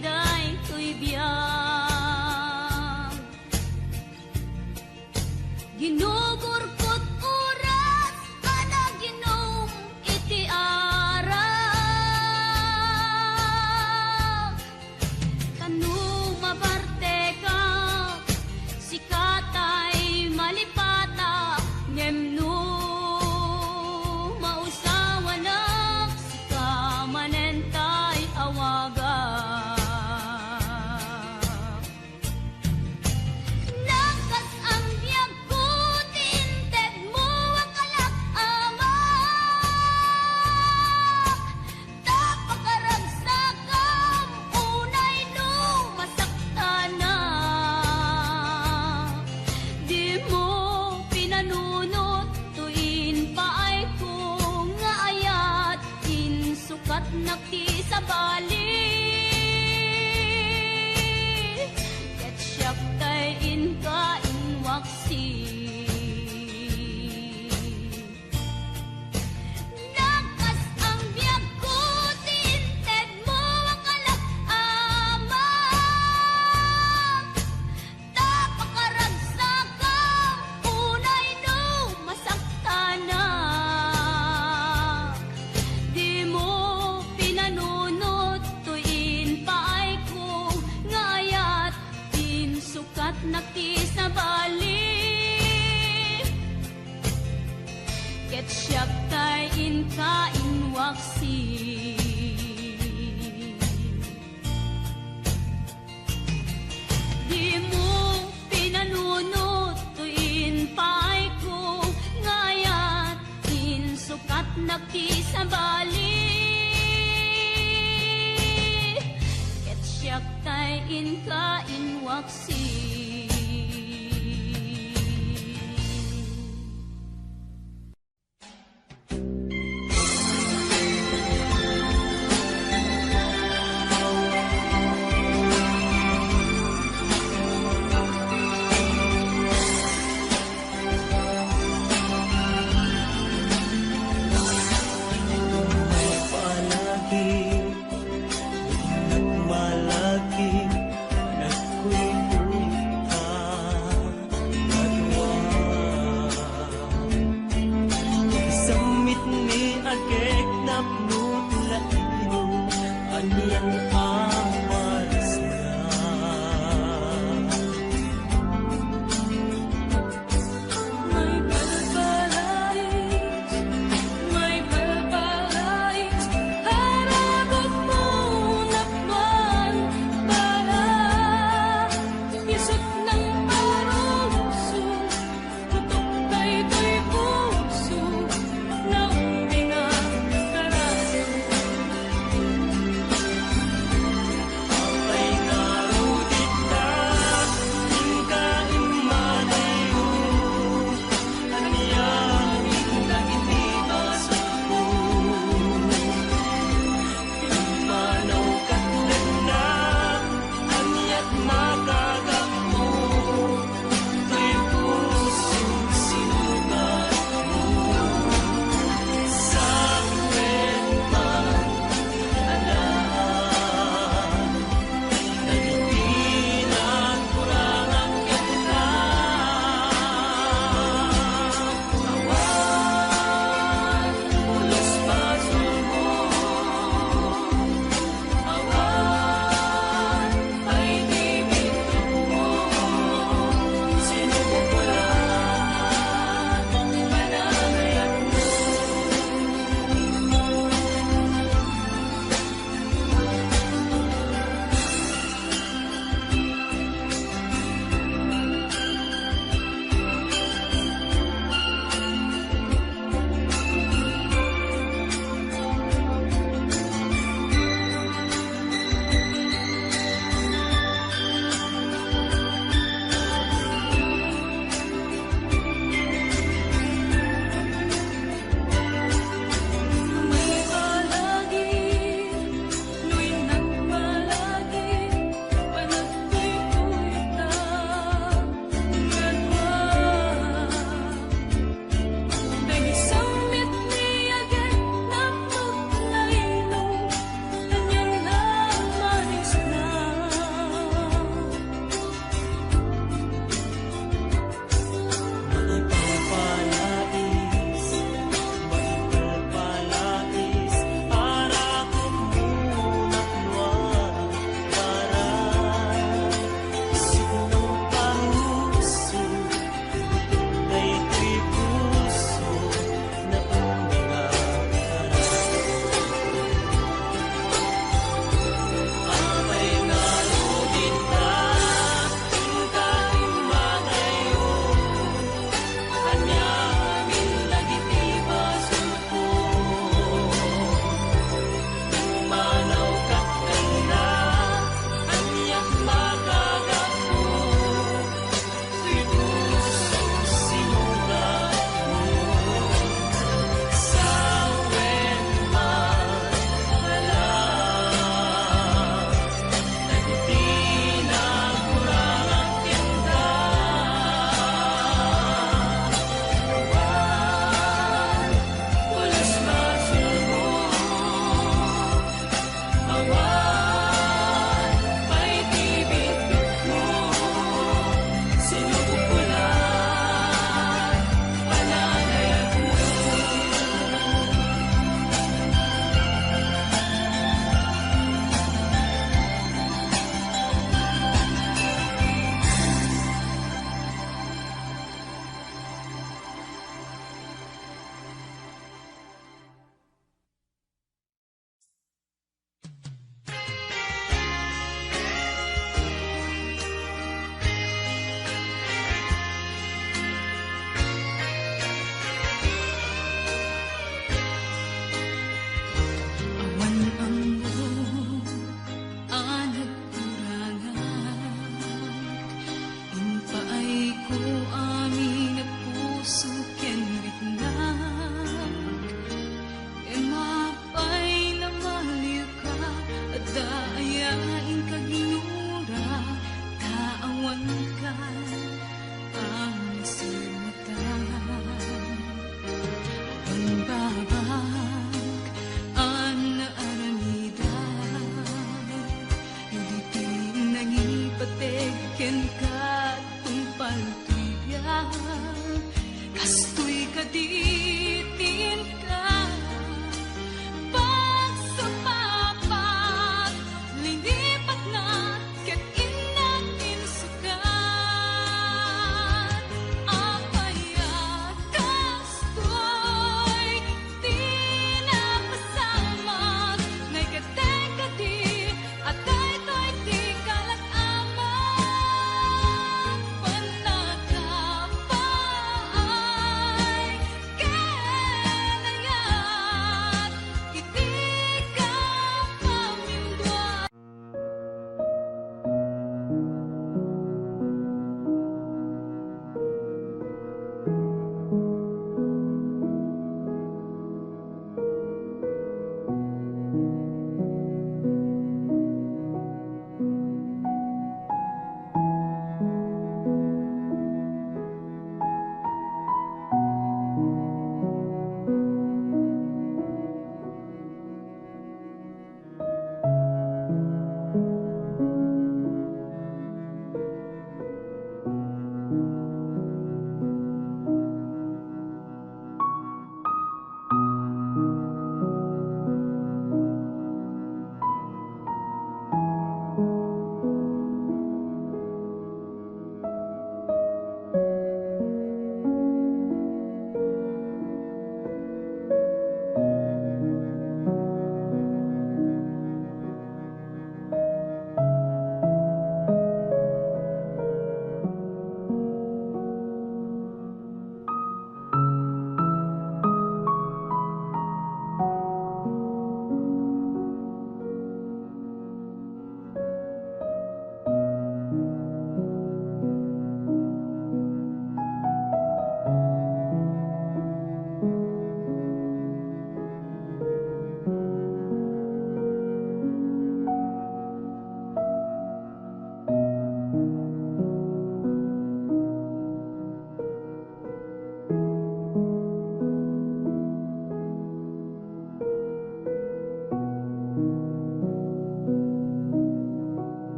daytoy biag. Ginugurkot oras a naginom iti arak. Tano mabartekak, sika tay malipatak, ngem no mausawanak, sika manen tay awagak. Nakas ang biagko ti intedmo a kalak, Ama. Ta pakaragsakam unay no masaktanak. Dimo pinanunot toy impaayko nga ayat, insukatnak ti sabali. Ket siak tay inka inwaksi. Nakas ang biagko ti intedmo a kalak, Ama. Ta pakaragsakam unay no masaktanak. Dimo pinanunot toy impaayko nga ayat, insukatnak ti sabali. Ket siak tay inka inwaksi. Dimo pinanunot toy impaayko nga ayat, insukatnak ti sabali. Ket siak tay inka inwaksi.